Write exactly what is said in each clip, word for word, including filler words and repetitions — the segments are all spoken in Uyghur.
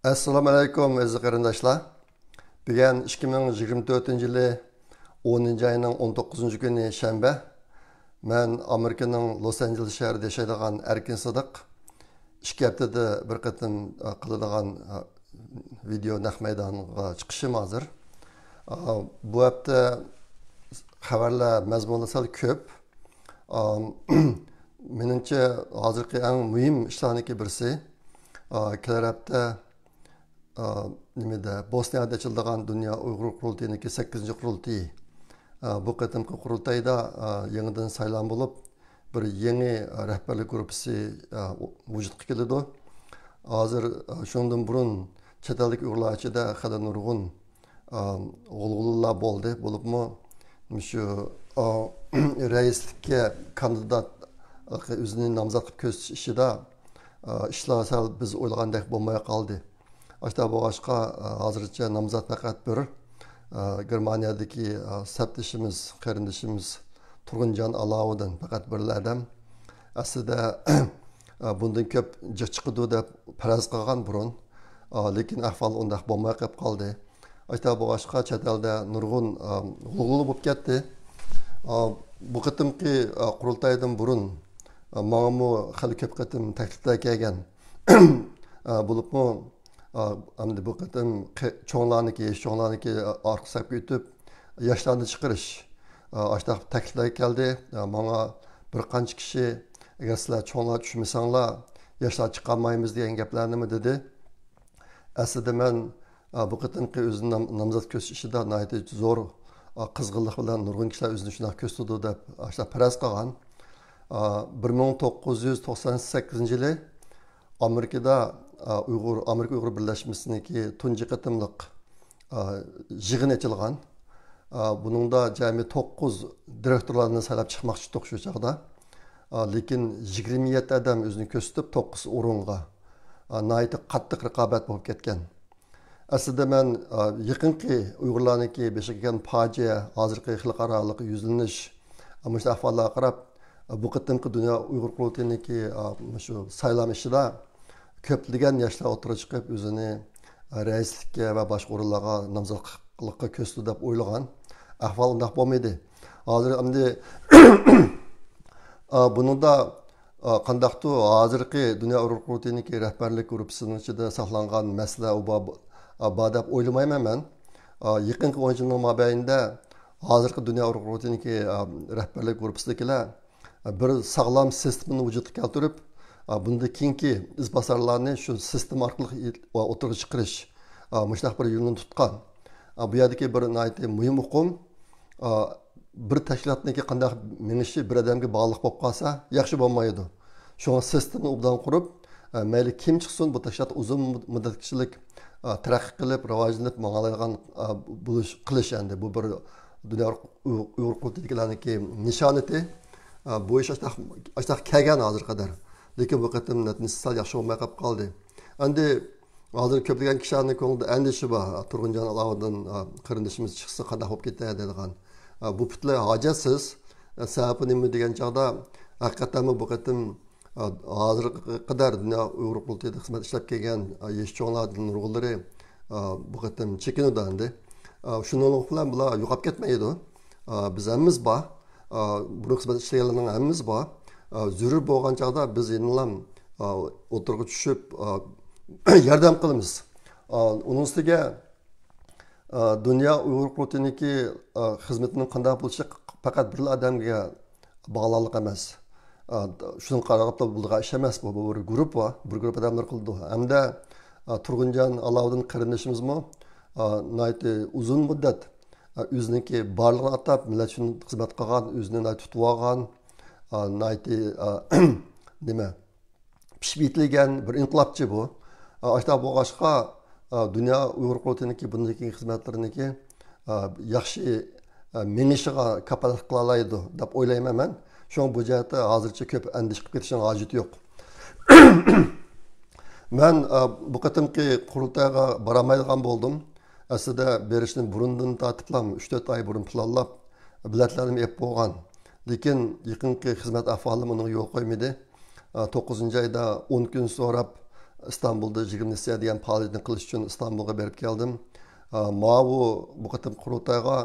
ئەسسالامۇ ئەلەيكۇم، ئەزىز قېرىنداشلار. بۈگۈن ئىككى مىڭ يىگىرمە تۆتىنچى يىلى ئونىنچى ئاينىڭ ئون توققۇزىنچى كۈنى، شەنبە. مەن ئامېرىكىنىڭ لوس ئانژېلېس شەھىرىدە ياشايدىغان ئەركىن سىدىق. ئىككى ھەپتىدە بىر قېتىم، ئە، قىلىدىغان، ئە، ۋىدېو نەق مەيدانغا چىقىشىم ھازىر. ئە، بۇ ھەپتە خەۋەرلەر مەزمۇنى سەل كۆپ. ئە، مېنىڭچە، ھازىرقى ئەڭ مۇھىم ئىشلارنىڭكى بىرسى، ئە، كېلەر ھەپتە، ئە، نېمىدە، بوسنىيەدە ئېچىلىدىغان دۇنيا ئۇيغۇر قۇرۇلتىيىنىڭكى سەككىزىنچى قۇرۇلتىيى. ئە، بۇ قېتىمقى قۇرۇلتايدا، ئە، يېڭىدىن سايلام بولۇپ، بىر يېڭى، ئە، رەھبەرلىك گۇرۇپپىسى، ئە، ۋۇجۇدقا كېلىدۇ. ھازىر، ئە، شۇنىڭدىن بۇرۇن چەت ئەلدىكى ئۇيغۇرلار ئىچىدە خېلى نۇرغۇن، ئە، غۇلغۇلىلار بولدى. بولۇپمۇ مۇشۇ، ئە، رەئىسلىككە كاندىدات، ئە، ئۆزىنى نامزات قىلىپ كۆرسىتىش ئىشىدا، ئە، ئىشلار سەل بىز ئويلىغاندەك بولماي قالدى. ئاشۇنداق بولغاچقا، ھازىرچە نامزات پەقەت بىر، گېرمانىيەدىكى سەپدىشىمىز، قېرىندىشىمىز تۇرغۇنجان ئالاۋۇدىن، پەقەت بىرلا ئادەم. ئەسلىدە، بۇندىن كۆپ جىق چىقىدۇ دەپ پەرەز قىلغان بۇرۇن. لېكىن ئەھۋال ئۇنداق بولماي قېلىپ قالدى. ئاشۇنداق بولغاچقا، چەت ئەلدە نۇرغۇن غۇلغۇلا بولۇپ كەتتى. بۇ قېتىمقى قۇرۇلتايدىن بۇرۇن ماڭىمۇ خېلى كۆپ قېتىم تەكلىپلەر كەلگەن. بولۇپمۇ، ئا، ئەمدى بۇ قېتىم قې-، چوڭلارنىڭكى، ياش چوڭلارنىڭكى ئارقا سەپكە ئۆتۈپ، ياشلارنى چىقىرىش، ئا، ئاشۇنداق تەكلىپلەر كەلدى. ئا، ماڭا بىر قانچە كىشى، «ئەگەر سىلەر چوڭلار چۈشمىسەڭلار، ياشلار چىقالمايمىز» دېگەن گەپلەرنىمۇ دېدى. ئەسلىدە مەن، ئا، بۇ قېتىمقى ئۆزىنى نام-، نامزات كۆرسىتىش ئىشىدا ناھايىتى زور، ئا، قىزغىنلىق بىلەن نۇرغۇن كىشىلەر ئۆزىنى شۇنداق كۆرسىتىدۇ دەپ ئاشۇنداق پەرەز قىلغان. ئا، بىر مىڭ توققۇز يۈز توقسان سەككىزىنچى يىلى ئامېرىكىدا، ئا، ئۇيغۇر، ئامېرىكا ئۇيغۇر بىرلەشمىسىنىڭكى تۇنجى قېتىملىق، ئا، يىغىنى ئېچىلغان. ئا، بۇنىڭدا جەمئىي توققۇز دىرېكتورلارنى سايلاپ چىقماقچى ئىدۇق شۇ چاغدا. ئا، لېكىن يىگىرمە يەتتە ئادەم ئۆزىنى كۆرسىتىپ، توققۇز ئورۇنغا، ئا، ناھايىتى قاتتىق رىقابەت بولۇپ كەتكەن. ئەسلىدە مەن، ئا، يېقىنقى ئۇيغۇرلارنىڭكى بېشىغا كەلگەن پاجىئە، ھازىرقى خەلقئارالىق يۈزلىنىش، ئا، مۇشۇ ئەھۋاللارغا قاراپ، ئا، بۇ قېتىمقى دۇنيا ئۇيغۇر قۇرۇلتىيىنىڭكى، ئا، مۇشۇ سايلام ئىشىدا كۆپلىگەن ياشلار ئوتتۇرىغا چىقىپ، ئۆزىنى، ئا، رەئىسلىككە ۋە باشقا ئورۇنلارغا نامزاتلىققا كۆرسىتىدۇ دەپ ئويلىغان. ئەھۋال ئۇنداق بولمىدى. ھازىر ئەمدى، ئا، بۇنىڭدا، ئا، قانداقتۇ، ھازىرقى دۇنيا ئۇيغۇر قۇرۇلتىيىنىڭكى رەھبەرلىك گۇرۇپپىسىنىڭ ئىچىدە ساقلانغان مەسىلە بار، بار دەپ ئويلىمايمەن مەن. ئا، يېقىنقى ئون يىلنىڭ مابەينىدە ھازىرقى دۇنيا ئۇيغۇر قۇرۇلتىيىنىڭكى، ئا، رەھبەرلىك گۇرۇپپىسىدىكىلەر بىر ساغلام سىستېمىنى ۋۇجۇدقا كەلتۈرۈپ، بۇنىڭدىن كېيىنكى ئىزباسارلارنى شۇ سىستېما ئارقىلىق ئوتتۇرىغا چىقىرىش، مۇشۇنداق بىر يولنى تۇتقان. بۇ يەردىكى بىر ناھايىتى مۇھىم ئۇقۇم، بىر تەشكىلاتنىڭكى قانداق مېڭىشى بىر ئادەمگە باغلىق بولۇپ قالسا، ياخشى بولمايدۇ. شۇڭا سىستېمىنى ئوبدان قۇرۇپ، مەيلى كىم چىقسۇن، بۇ تەشكىلات ئۇزۇن مۇددەتكىچىلىك تەرەققىي قىلىپ، راۋاجلىنىپ ماڭالايدىغان بولۇش، قىلىش ئەمدى. بۇ بىر دۇنيا ئۇيغۇر قۇرۇلتىيىدىكىلەرنىڭكى نىشانىتى. ئا، بۇ ئىش ئاشتاق، ئاشتاق كەلگەن ھازىرغا قەدەر. لېكىن بۇ قېتىم نەتىجىسى سەل ياخشى بولماي قېلىپ قالدى. ئەمدى ھازىر كۆپلىگەن كىشىلەرنىڭ كۆڭلىدە ئەندىشە بار. تۇرغۇنجان ئالاۋۇدۇن، ئا، قېرىندىشىمىز چىقسا قانداق بولۇپ كېتەر دەيدىغان. ئا، بۇ پۈتۈنلەي ھاجەتسىز. ئا، سەۋەبى نېمە دېگەن چاغدا، ھەقىقەتەنمۇ بۇ قېتىم، ئا، ھازىرغا قەدەر دۇنيا ئۇيغۇر قۇرۇلتىيىدا خىزمەت ئىشلەپ كەلگەن، ئا، ياش چوڭلاردىن نۇرغۇنلىرى، ئا، بۇ قېتىم چېكىنىدۇ ئەمدى. ئا، شۇنىڭلىق بىلەن بۇلار يوقاپ كەتمەيدۇ. ئا، بىز ھەممىمىز بار. ئا، بۇرۇن خىزمەت ئىشلىگەنلەرنىڭ ھەممىمىز بار. ئا، زۆرۈر بولغان چاغدا بىز يەنىلا، ئا، ئوتتۇرىغا چۈشۈپ، ئا، ياردەم قىلىمىز. ئا، ئۇنىڭ ئۈستىگە، ئا، دۇنيا ئۇيغۇر قۇرۇلتىيىنىڭكى، ئا، خىزمىتىنىڭ قانداق بولۇشى پەقەت بىرلا ئادەمگە باغلانلىق ئەمەس. ئا، شۇنىڭغا قاراپ بولىدىغان ئىش ئەمەس بۇ. بۇ بىر گۇرۇپپا، بىر گۇرۇپپا ئادەملەر قىلىدۇ. ھەمدە، ئا، تۇرغۇنجان ئالاۋۇدۇن قېرىندىشىمىزمۇ، ئا، ناھايىتى ئۇزۇن مۇددەت، ئا، ئۆزىنىڭكى بارلىقىنى ئاتاپ مىللەت ئۈچۈن خىزمەت قىلغان، ئۆزىنى ناھايىتى تۇتۇۋالغان، ئا، ناھايىتى، ئا، نېمە، پىشىپ يېتىلگەن بىر ئىنقىلابچى بۇ. ئاشۇنداق بولغاچقا، دۇنيا ئۇيغۇر قۇرۇلتىيىنىڭكى بۇندىن كېيىنكى خىزمەتلىرىنىڭكى ياخشى مېڭىشىغا كاپالەتلىك قىلالايدۇ دەپ ئويلايمەن مەن. شۇڭا بۇ جەھەتتە ھازىرچە كۆپ ئەندىشە قىلىپ كېتىشنىڭ ھاجىتى يوق. مەن بۇ قېتىمقى قۇرۇلتايغا بارالمايدىغان بولدۇم. ئەسلىدە بېرىشنى بۇرۇندىن تارتىپلا، ئۈچ تۆت ئاي بۇرۇن پىلانلاپ، بېلەتلەرنى ئېلىپ بولغان. لېكىن يېقىنقى خىزمەت ئەھۋالىم ئۇنىڭغا يول قويمىدى. ئا، توققۇزىنچى ئايدا ئون كۈن سوراپ، ئىستانبۇلدا ژىگنىسىيە دېگەن پائالىيەتنى قىلىش ئۈچۈن ئىستانبۇلغا بېرىپ كەلدىم. ئا، ماۋۇ بۇ قېتىمقى قۇرۇلتايغا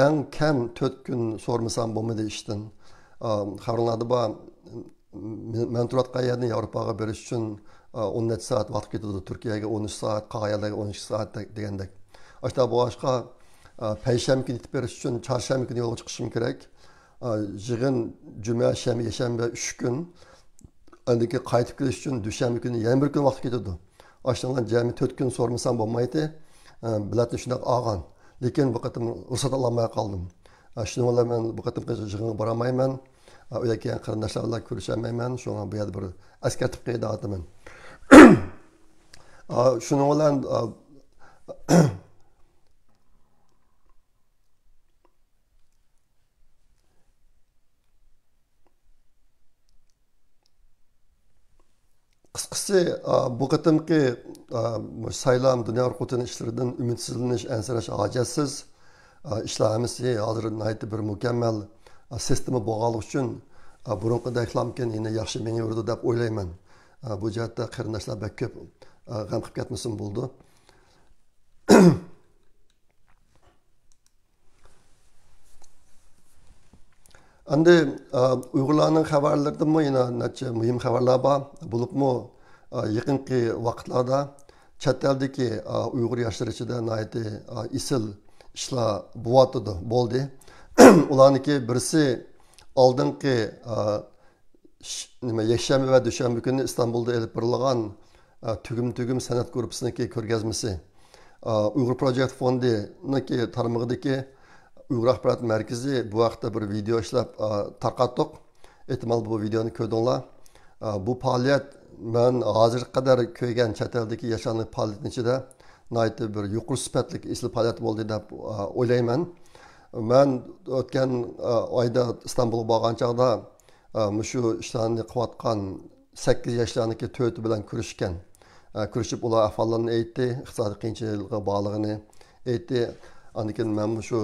ئەڭ كەم تۆت كۈن سورىمىسام بولمىدى ئىشتىن. ئا، خەۋەرلەردە بار، مەن، مەن تۇرۇۋاتقان يەردىن ياۋروپاغا بېرىش ئۈچۈن، ئا، ئون نەچچە سائەت ۋاقىت كېتىدۇ. تۈركىيەگە ئون ئۈچ سائەت، قالغان يەرلەرگە ئون ئىككى سائەت دە-، دېگەندەك. ئاشۇنداق بولغاچقا، ئا، پەيشەنبە كۈنى يېتىپ بېرىش ئۈچۈن چارشەنبە كۈنى يولغا چىقىشىم كېرەك. ئا، يىغىن جۈمە، شەنبە، يەكشەنبە ئۈچ كۈن. ئاندىن كېيىن قايتىپ كېلىش ئۈچۈن دۈشەنبە كۈنى يەنە بىر كۈن ۋاقىت كېتىدۇ. ئاشۇنىڭ بىلەن جەمئىي تۆت كۈن سورىمىسام بولمايتتى. ئە، بېلەتنى شۇنداق ئالغان. لېكىن بۇ قېتىم رۇخسەت ئالالماي قالدىم. ئە، شۇنىڭ بىلەن مەن بۇ قېتىمقى يىغىنغا بارالمايمەن. ئە، ئۆيگە كەلگەن قېرىنداشلار بىلەن كۆرۈشەلمەيمەن. شۇڭا بۇ يەردە بىر ئەسكەرتىپ قويۇۋاتىمەن. ئە، شۇنىڭ بىلەن، ئە، قىسقىسى، ئا، بۇ قېتىمقى، ئا، مۇشۇ سايلام، دۇنيا قۇرۇلتىيىنىڭ ئىشلىرىدىن ئۈمىدسىزلىنىش، ئەنسىرەش ھاجەتسىز. ئا، ئىشلار ھەممىسى ھازىر ناھايىتى بىر مۇكەممەل، ئا، سىستېما بولغانلىقى ئۈچۈن، ئا، بۇرۇنقىدەكلامكىن يەنە ياخشى مېڭىۋېرىدۇ دەپ ئويلايمەن. ئا، بۇ جەھەتتە قېرىنداشلار بەك كۆپ، ئا، غەم قىلىپ كەتمىسىمۇ بولىدۇ. ئەمدى، ئا، ئۇيغۇرلارنىڭ خەۋەرلىرىدىمۇ يەنە نەچچە مۇھىم خەۋەرلەر بار. بولۇپمۇ، ئا، يېقىنقى ۋاقىتلاردا چەت ئەلدىكى، ئا، ئۇيغۇر ياشلىرى ئىچىدە ناھايىتى، ئا، ئېسىل ئىشلار بولۇۋاتىدۇ، بولدى. ئۇلارنىڭكى بىرسى ئالدىنقى، ئا، ش-، نېمە، يەكشەنبە ۋە دۈشەنبە كۈنى ئىستانبۇلدا ئېلىپ بېرىلغان، ئا، تۈگۈم تۈگۈم سەنئەت گۇرۇپپىسىنىڭكى كۆرگەزمىسى. ئا، ئۇيغۇر پروجېكت فوندىنىڭكى تارمىقىدىكى ئۇيغۇر ئاخبارات مەركىزى بۇ ھەقتە بىر ۋىدېئو ئىشلەپ، ئا، تارقاتتۇق. ئېھتىمال بۇ ۋىدېئونى كۆردۈڭلار. ئا، بۇ پائالىيەت مەن ھازىرغا قەدەر كۆرگەن چەت ئەلدىكى ياشلارنىڭ پائالىيىتىنىڭ ئىچىدە ناھايىتى بىر يۇقىرى سۈپەتلىك ئېسىل پائالىيەت بولدى دەپ، ئا، ئويلايمەن. مەن ئۆتكەن، ئا، ئايدا ئىستانبۇلغا بارغان چاغدا، ئا، مۇشۇ ئىشلارنى قىلىۋاتقان سەككىز ياشلارنىڭكى تۆتى بىلەن كۆرۈشكەن. ئا، كۆرۈشۈپ ئۇلار ئەھۋاللارنى ئېيتتى، ئىقتىسادىي قىيىنچىلىقى بارلىقىنى ئېيتتى. ئاندىن كېيىن مەن مۇشۇ،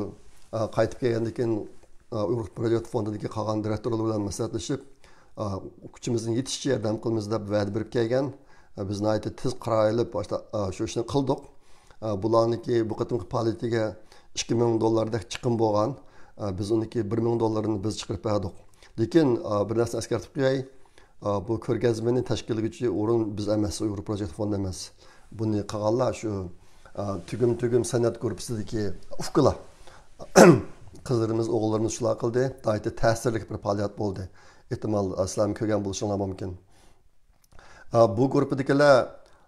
ئا، قايتىپ كەلگەندىن كېيىن، ئا، ئۇيغۇر پروجېكت فوندىدىكى قالغان دىرېكتورلار بىلەن مەسلىھەتلىشىپ، ئا، كۈچىمىزنىڭ يېتىشىچە ياردەم قىلىمىز دەپ ۋەدە بېرىپ كەلگەن. ئا، بىز ناھايىتى تېز قارار ئېلىپ، باشتا، ئا، شۇ ئىشنى قىلدۇق. ئا، بۇلارنىڭكى بۇ قېتىمقى پائالىيىتىگە ئىككى مىڭ دوللاردەك چىقىم بولغان. ئا، بىز ئۇنىڭكى بىر مىڭ دوللىرىنى بىز چىقىرىپ بەردۇق. لېكىن، ئا، بىر نەرسىنى ئەسكەرتىپ قوياي. ئا، بۇ كۆرگەزمىنى تەشكىللىگۈچى ئورۇن بىز ئەمەس، ئۇيغۇر پروجېكت فوندى ئەمەس. بۇنى قىلغانلار شۇ، ئا، تۈگۈم تۈگۈم سەنئەت گۇرۇپپىسىدىكى ئۇكىلار. قىزلىرىمىز، ئوغۇللىرىمىز شۇلار قىلدى. ناھايىتى تەسىرلىك بىر پائالىيەت بولدى. ئېھتىمال، ئا، سىلەرمۇ كۆرگەن بولۇشۇڭلار مۇمكىن. ئا، بۇ گۇرۇپپىدىكىلەر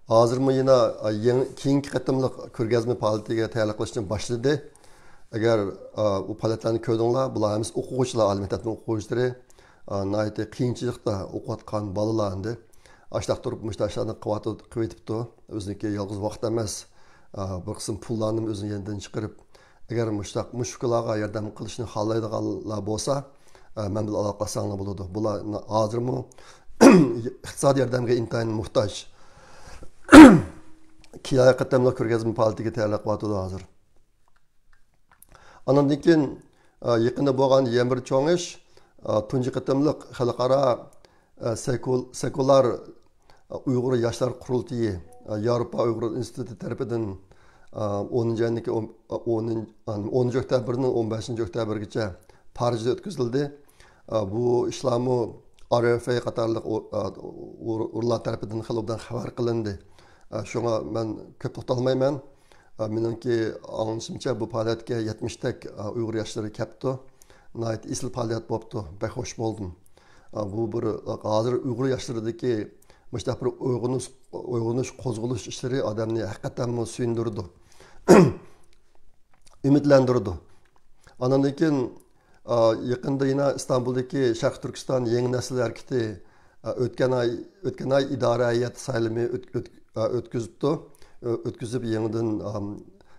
ھازىرمۇ يەنە، ئا، يېڭى، كېيىنكى قېتىملىق كۆرگەزمە پائالىيىتىگە تەييارلىق قىلىشنى باشلىدى. ئەگەر، ئا، ئۇ پائالىيەتلەرنى كۆردۈڭلار، بۇلار ھەممىسى ئوقۇغۇچىلار، ئالىي مەكتەپنىڭ ئوقۇغۇچىلىرى. ئا، ناھايىتى قىيىنچىلىقتا ئوقۇۋاتقان بالىلار ئەمدى. ئاشۇنداق تۇرۇپ مۇشۇنداق ئىشلارنى قىلىۋاتىدۇ، قىلىۋېتىپتۇ. ئۆزىنىڭكى يالغۇز ۋاقىت ئەمەس. ئا، بىر قىسىم پۇللارنىمۇ ئۆزىنىڭ يېنىدىن چىقىرىپ، ئەگەر مۇشۇنداق مۇشۇ ئۇكىلارغا ياردەم قىلىشنى خالايدىغانلار بولسا، ئە، مەن بىلەن ئالاقىلاشساڭلار بولىدۇ. بۇلار ھازىرمۇ ئىقتىسادىي ياردەمگە ئىنتايىن موھتاج. كېيىنكى قېتىملىق كۆرگەزمە پائالىيىتىگە تەييارلىق قىلىۋاتىدۇ ھازىر. ئاندىن كېيىن، ئە، يېقىندا بولغان يەنە بىر چوڭ ئىش، ئە، تۇنجى قېتىملىق خەلقئارا ئە، سېكۇل-، سېكۇلار ئۇيغۇر ياشلار قۇرۇلتىيى، ئە، ياۋروپا ئۇيغۇر ئىنستىتۇتى تەرىپىدىن، ئە، ئونىنچى ئاينىڭكى ئون-، ئە، ئونىنچى، ئە، ئونىنچى ئۆكتەبىردىن ئون بەشىنچى ئۆكتەبىرگىچە پارىژدا ئۆتكۈزۈلدى. ئە، بۇ ئىشلارمۇ ئار ئېف ئەي قاتارلىق ئو-، ئە، ئۇ-، ئورۇنلار تەرىپىدىن خېلى ئوبدان خەۋەر قىلىندى. ئە، شۇڭا مەن كۆپ توختالمايمەن. ئە، مېنىڭكى ئاڭلىشىمچە، بۇ پائالىيەتكە يەتمىشتەك، ئە، ئۇيغۇر ياشلىرى كەپتۇ. ناھايىتى ئېسىل پائالىيەت بوپتۇ. بەك خوش بولدۇم. ئا، بۇ بىر، ھازىر ئۇيغۇر ياشلىرىدىكى مۇشۇنداق بىر ئويغىنىش، ئويغىنىش، قوزغىلىش ئىشلىرى ئادەمنى ھەقىقەتەنمۇ سۆيۈندۈرىدۇ، ئۈمىدلەندۈرىدۇ. ئاندىن كېيىن، ئا، يېقىندا يەنە ئىستانبۇلدىكى شەرقىي تۈركىستان يېڭى نەسىل ھەرىكىتى، ئا، ئۆتكەن ئاي، ئۆتكەن ئاي ئىدارە ھەيئەت سايلىمى ئۆت-، ئۆت-، ئا، ئۆتكۈزۈپتۇ. ئۆ-، ئۆتكۈزۈپ، يېڭىدىن، ئام،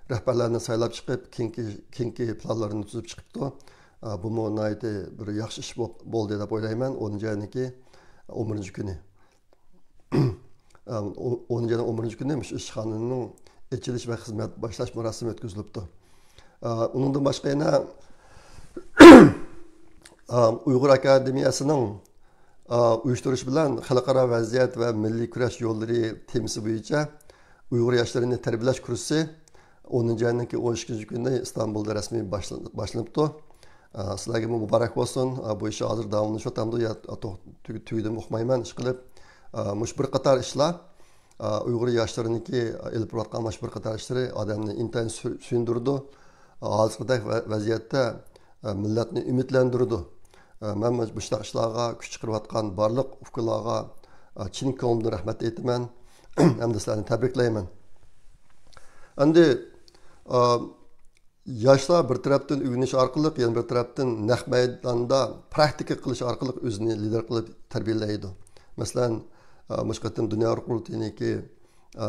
رەھبەرلەرنى سايلاپ چىقىپ، كېيىنكى، كېيىنكى پىلانلىرىنى تۈزۈپ چىقىپتۇ. ئا، بۇمۇ ناھايىتى بىر ياخشى ئىش بو-، بولدى دەپ ئويلايمەن. ئونىنچى ئاينىڭكى ئون بىرىنچى كۈنى. ئا، ئو-، ئونىنچى ئاينىڭ ئون بىرىنچى كۈنى مۇشۇ ئىشخانىنىڭ ئېچىلىش ۋە خىزمەت باشلاش مۇراسىمى ئۆتكۈزۈلۈپتۇ. ئا، ئۇنىڭدىن باشقا يەنە، ئا، ئۇيغۇر ئاكادېمىيەسىنىڭ، ئۇيۇشتۇرۇش بىلەن خەلقئارا ۋەزىيەت ۋە مىللىي كۈرەش يوللىرى تېمىسى بويىچە ئۇيغۇر ياشلىرىنى تەربىيەلەش كۇرسى ئونىنچى ئاينىڭكى ئون ئىككىنچى كۈنى ئىستانبۇلدا رەسمىي باشلا-، باشلىنىپتۇ. ئا، سىلەرگىمۇ مۇبارەك بولسۇن. ئا، بۇ ئىش ھازىر داۋاملىشىۋاتامدۇ يا توخ-، تۈگ-، تۈگىدىمۇ ئۇقمايمەن. ئىشقىلىپ، ئا، مۇشۇ بىر قاتار ئىشلار، ئا، ئۇيغۇر ياشلىرىنىڭكى ئېلىپ بېرىۋاتقان مۇشۇ بىر قاتار ئىشلىرى ئادەمنى ئىنتايىن سۆ-، سۆيۈندۈرىدۇ. ھازىرقىدەك ۋە-، ۋەزىيەتتە، ئە، مىللەتنى ئۈمىدلەندۈرىدۇ. ئە، مەن مۇشۇنداق ئىشلارغا كۈچ چىقىرىۋاتقان بارلىق ئۇكىلارغا، ئە، چىن كۆڭلۈمدىن رەھمەت ئېيتىمەن ھەمدە سىلەرنى تەبرىكلەيمەن. ئەمدى، ئە، ياشلار بىر تەرەپتىن ئۆگىنىش ئارقىلىق، يەنە بىر تەرەپتىن نەق مەيداندا پراكتىكا قىلىش ئارقىلىق ئۆزىنى لىدېر قىلىپ تەربىيەلەيدۇ. مەسىلەن، ئە، مۇشۇ قېتىم دۇنيا ئۇيغۇر قۇرۇلتىيىنىڭكى، ئە،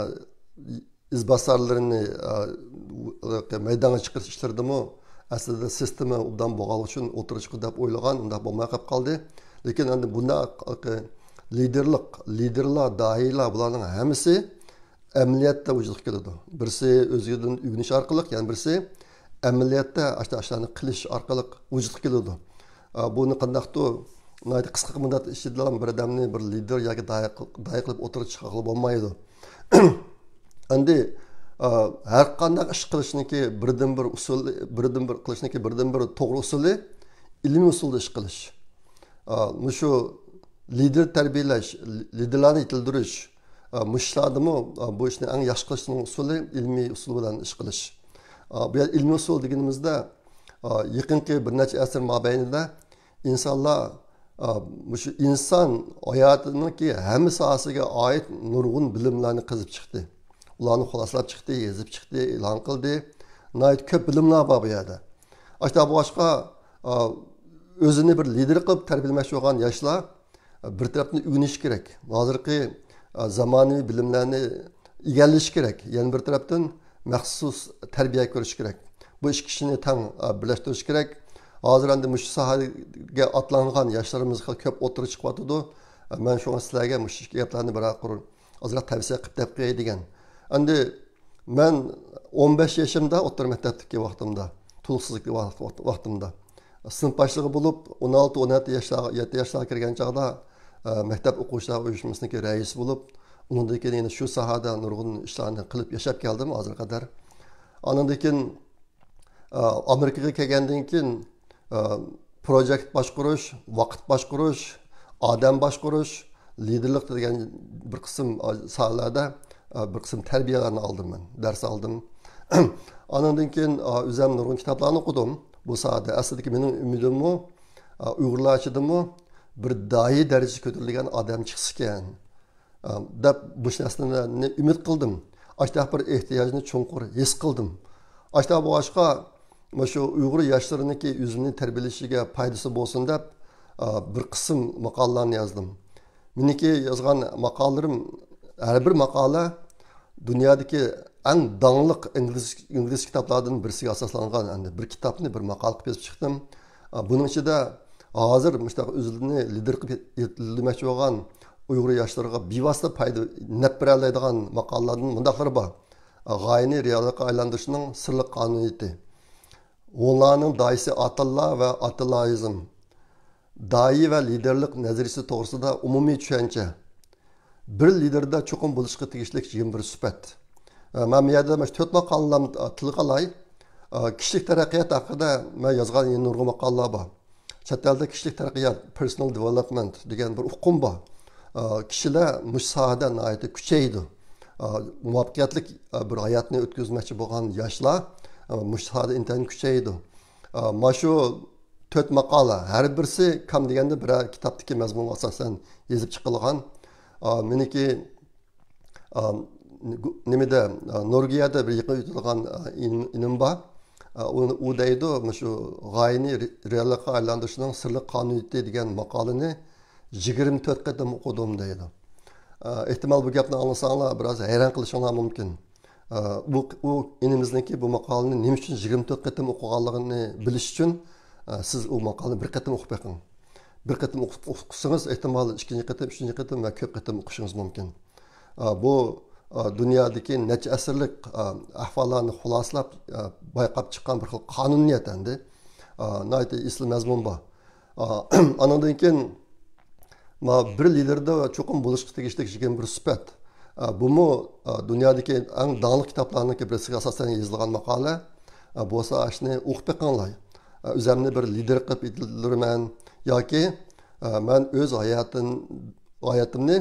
ئىزباسارلىرىنى، ئە، مەيدانغا چىقىرىش ئىشلىرىدىمۇ ئەسلىدە سىستېما ئوبدان بولغانلىقى ئۈچۈن ئوتتۇرىغا چىقىدۇ دەپ ئويلىغان، ئۇنداق بولماي قېلىپ قالدى. لېكىن ئەمدى بۇنداق لىدېرلىق، لىدېرلار، داھىيلار، بۇلارنىڭ ھەممىسى ئەمەلىيەتتە ۋۇجۇدقا كېلىدۇ. بىرسى ئۆزىدىن ئۆگىنىش ئارقىلىق، يەنە بىرسى ئەمەلىيەتتە ئاشۇنداق ئىشلارنى قىلىش ئارقىلىق ۋۇجۇدقا كېلىدۇ. ئا، بۇنى قانداقتۇر ناھايىتى قىسقا مۇددەت ئىچىدىلا بىر ئادەمنى بىر لىدېر ياكى داھىي قىل-، داھىي قىلىپ ئوتتۇرىغا چىقارغىلى بولمايدۇ. ئەمدى، ئا، ھەر قانداق ئىش قىلىشنىڭكى بىردىنبىر ئۇسۇلى، بىردىنبىر قىلىشنىڭكى بىردىنبىر توغرا ئۇسۇلى ئىلمىي ئۇسۇلدا ئىش قىلىش. ئا، مۇشۇ لىدېر تەربىيەلەش، لىدېرلارنى يېتىلدۈرۈش، ئا، مۇشۇ ئىشلاردىمۇ، ئا، بۇ ئىشنى ئەڭ ياخشى قىلىشنىڭ ئۇسۇلى ئىلمىي ئۇسۇل بىلەن ئىش قىلىش. ئا، بۇ يەردە ئىلمىي ئۇسۇل دېگىنىمىزدە، ئا، يېقىنقى بىر نەچچە ئەسىر مابەينىدە ئىنسانلار، ئا، مۇشۇ ئىنسان ھاياتىنىڭكى ھەممە ساھەسىگە ئائىت نۇرغۇن بىلىملەرنى قېزىپ چىقتى. ئۇلارنى خۇلاسىلاپ چىقتى، يېزىپ چىقتى، ئېلان قىلدى. ناھايىتى كۆپ بىلىملەر بار بۇ يەردە. ئاشۇنداق بولغاچقا، ئا، ئۆزىنى بىر لىدېر قىلىپ تەربىيەلىمەكچى بولغان ياشلار، بىر تەرەپتىن ئۆگىنىشى كېرەك. ھازىرقى، ئە، زامانىۋى بىلىملەرنى ئىگىلىشى كېرەك. يەنە بىر تەرەپتىن مەخسۇس تەربىيە كۆرۈشى كېرەك. بۇ ئىككى ئىشنى تەڭ، ئە، بىرلەشتۈرۈشى كېرەك. ھازىر ئەمدى مۇشۇ ساھەگە ئاتلانغان ياشلىرىمىز خېلى كۆپ ئوتتۇرىغا چىقىۋاتىدۇ. ئە، مەن شۇڭا سىلەرگە مۇشۇ ئىككى گەپلەرنى بىرەر قۇر ئازراق تەۋسىيە قىلىپ دەپ قوياي دېگەن. ئەمدى مەن ئون بەش يېشىمدا، ئوتتۇرا مەكتەپتىكى ۋاقتىمدا، تولۇقسىزلىق ۋاق-، ۋاق-، ۋاقتىمدا، سىنىپ باشلىقى بولۇپ، ئون ئالتە، ئون يەتتە ياشلارغا، يەتتە ياشلارغا كىرگەن چاغدا، ئە، مەكتەپ ئوقۇغۇچىلار ئۇيۇشمىسىنىڭكى رەئىسى بولۇپ، ئۇنىڭدىن كېيىن يەنە شۇ ساھەدە نۇرغۇن ئىشلارنى قىلىپ ياشاپ كەلدىم ھازىرغا قەدەر. ئانىڭدىن كېيىن، ئە، ئامېرىكىغا كەلگەندىن كېيىن، ئە، پروجېكت باشقۇرۇش، ۋاقىت باشقۇرۇش، ئادەم باشقۇرۇش، لىدېرلىق دېگەن بىر قىسىم، ئە، ساھەلەردە، ئە، بىر قىسىم تەربىيەلەرنى ئالدىم مەن، دەرس ئالدىم. ئانىڭدىن كېيىن، ئە، ئۆزۈم نۇرغۇن كىتابلارنى ئوقۇدۇم. بۇ ساھەدە ئەسلىدىكى مېنىڭ ئۈمىدىممۇ، ئە، ئۇيغۇرلار ئىچىدىمۇ بىر داھىي دەرىجىسىگە كۆتۈرۈلگەن ئادەم چىقسىكەن. ئە، دەپ مۇشۇ نەرسىلەرنى ئۈمىد قىلدىم. ئاشۇنداق بىر ئېھتىياجنى چوڭقۇر ھېس قىلدىم. ئاشۇنداق بولغاچقا، مۇشۇ ئۇيغۇر ياشلىرىنىڭكى ئۆزىنى تەربىيەلىشىگە پايدىسى بولسۇن دەپ، ئە، بىر قىسىم ماقالىلەرنى يازدىم. مېنىڭكى يازغان ماقالىلىرىم، ھەر بىر ماقالە دۇنيادىكى ئەڭ داڭلىق ئىنگلىز، ئىنگلىز كىتابلاردىن بىرسىگە ئاساسلانغان. ئەمدى بىر كىتابنى بىر ماقالە قىلىپ يېزىپ چىقتىم. ئە، بۇنىڭ ئىچىدە ھازىر مۇشۇنداق ئۆزىنى لىدېر قىلىپ يېتىلدۈرمەكچى بولغان ئۇيغۇر ياشلىرىغا بىۋاسىتە پايدا، نەپ بېرەلەيدىغان ماقالىلەردىن مۇنداقلىرى بار. غايىنى رېئاللىققا ئايلاندۇرۇشنىڭ سىرلىق قانۇنىيىتى. ھونلارنىڭ داھىيسى ئاتىللا ۋە ئاتىللايىزم. داھىي ۋە لىدېرلىق نەزەرىيىسى توغرىسىدا ئومۇمىي چۈشەنچە. بىر لىدېردا چوقۇم بولۇشقا تېگىشلىك يىگىرمە بىر سۈپەت. ئە، مەن بۇ يەردە مانا شۇ تۆت ماقالىلەرنى، ئە، تىلغا ئالاي. ئە، كىشىلىك تەرەققىيات ھەققىدە مەن يازغان يەنە نۇرغۇن ماقالىلەر بار. چەت ئەلدە كىشىلىك تەرەققىيات، پېرسونال دېۋېلوپمېنت دېگەن بىر ئۇقۇم بار. ئە، كىشىلەر مۇشۇ ساھەدە ناھايىتى كۈچەيدۇ. ئە، مۇۋەپپەقىيەتلىك، ئە، بىر ھاياتنى ئۆتكۈزمەكچى بولغان ياشلار، ئە، مۇشۇ ساھەدە ئىنتايىن كۈچەيدۇ. ئە، مانا شۇ تۆت ماقالە، ھەر بىرسى كام دېگەندە بىرەر كىتابتىكى مەزمۇنغا ئاساسەن يېزىپ چىقىلغان. ئا، مېنىڭكى، ئا، نېمىدە، ئا، نورۋېگىيەدە بىر يېقىن ئۆتىدىغان، ئا، ئىنىم، ئىنىم بار. ئا، ئۇ، ئۇ دەيدۇ، مۇشۇ غايىنى رې-، رېئاللىققا ئايلاندۇرۇشنىڭ سىرلىق قانۇنىيىتى دېگەن ماقالىنى يىگىرمە تۆت قېتىم ئوقۇدۇم دەيدۇ. ئا، ئېھتىمال بۇ گەپنى ئاڭلىساڭلار بىراز ھەيران قېلىشىڭلار مۇمكىن. ئە، بۇ، ئۇ ئىنىمىزنىڭكى بۇ ماقالىنى نېمە ئۈچۈن يىگىرمە تۆت قېتىم ئوقۇغانلىقىنى بىلىش ئۈچۈن، ئە، سىز ئۇ ماقالىنى بىر قېتىم ئوقۇپ بېقىڭ. بىر قېتىم ئوقۇپ، ئوقۇسىڭىز، ئېھتىمال، ئىككىنچى قېتىم، ئۈچىنچى قېتىم ۋە كۆپ قېتىم ئوقۇشىڭىز مۇمكىن. ئە، بۇ، ئە، دۇنيادىكى نەچچە ئەسىرلىك، ئە، ئەھۋاللارنى خۇلاسىلاپ، ئە، بايقاپ چىققان بىر خىل قانۇنىيەت ئەمدى. ئە، ناھايىتى ئېسىل مەزمۇن بار. ئە، ئانىڭدىن كېيىن، ما بىر لىدېردا چوقۇم بولۇشقا تېگىشلىك يىگىرمە بىر سۈپەت. ئا، بۇمۇ، ئا، دۇنيادىكى ئەڭ داڭلىق كىتابلارنىڭكى بىرسىگە ئاساسەن يېزىلغان ماقالە. ئا، بولسا ئاشۇنى ئوقۇپ بېقىڭلار. ئا، ئۆزەمنى بىر لىدېر قىلىپ يېتىلدۈرىمەن ياكى، ئا، مەن ئۆز ھاياتىم، ھاياتىمنى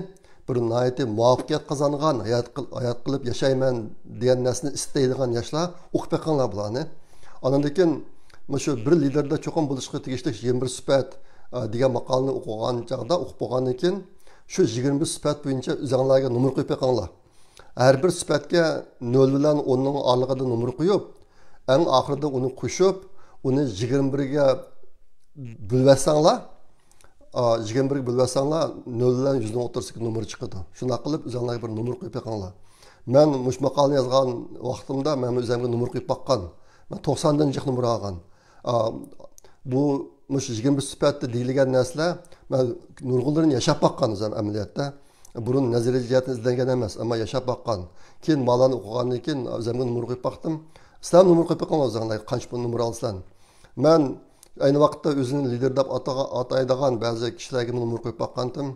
بىر ناھايىتى مۇۋەپپەقىيەت قازانغان ھايات قىل-، ھايات قىلىپ ياشايمەن دېگەن نەرسىنى ئىستەيدىغان ياشلار ئوقۇپ بېقىڭلار بۇلارنى. ئاندىن كېيىن مۇشۇ بىر لىدېردا چوقۇم بولۇشقا تېگىشلىك يىگىرمە بىر سۈپەت، ئا، دېگەن ماقالىنى ئوقۇغان چاغدا، ئوقۇپ بولغاندىن كېيىن شۇ يىگىرمە بىر سۈپەت بويىچە ئۆزەڭلارگە نومۇر قويۇپ بېقىڭلار. ھەر بىر سۈپەتكە نۆل بىلەن ئوننىڭ ئارىلىقىدا نومۇر قويۇپ، ئەڭ ئاخىرىدا ئۇنى قوشۇپ، ئۇنى يىگىرمە بىرگە بۆلۈۋەتسەڭلار، ئا، يىگىرمە بىرگە بۆلۈۋەتسەڭلار، نۆل بىلەن يۈزنىڭ ئوتتۇرىسىدىكى نومۇر چىقىدۇ. شۇنداق قىلىپ، ئۆزۈڭلارگە بىر نومۇر قويۇپ بېقىڭلار. مەن مۇشۇ ماقالىنى يازغان ۋاقتىمدا مەن ئۆزۈمگە نومۇر قويۇپ باققان. مەن توقساندىن جىق نومۇر ئالغان. ئا، بۇ، مۇشۇ يىگىرمە بىر سۈپەتتە دېيىلگەن نەرسىلەر، مەن نۇرغۇنلىرىنى ياشاپ باققان ئۆزۈم ئەمەلىيەتتە. بۇرۇن نەزەرىي جەھەتتىن ئىزدەنگەن ئەمەس، ئەمما ياشاپ باققان. كېيىن ماقالىنى ئوقۇغاندىن كېيىن ئۆزۈمگە نومۇر قويۇپ باقتىم. سىلەر نومۇر قويۇپ باقىڭلار ئۆزۈڭلار، قانچە نومۇر ئالىسىلەر. مەن ئەينى ۋاقىتتا ئۆزىنى لىدېر دەپ ئاتىغا-، ئاتايدىغان بەزى كىشىلەرگە نومۇر قويۇپ باققانتىم.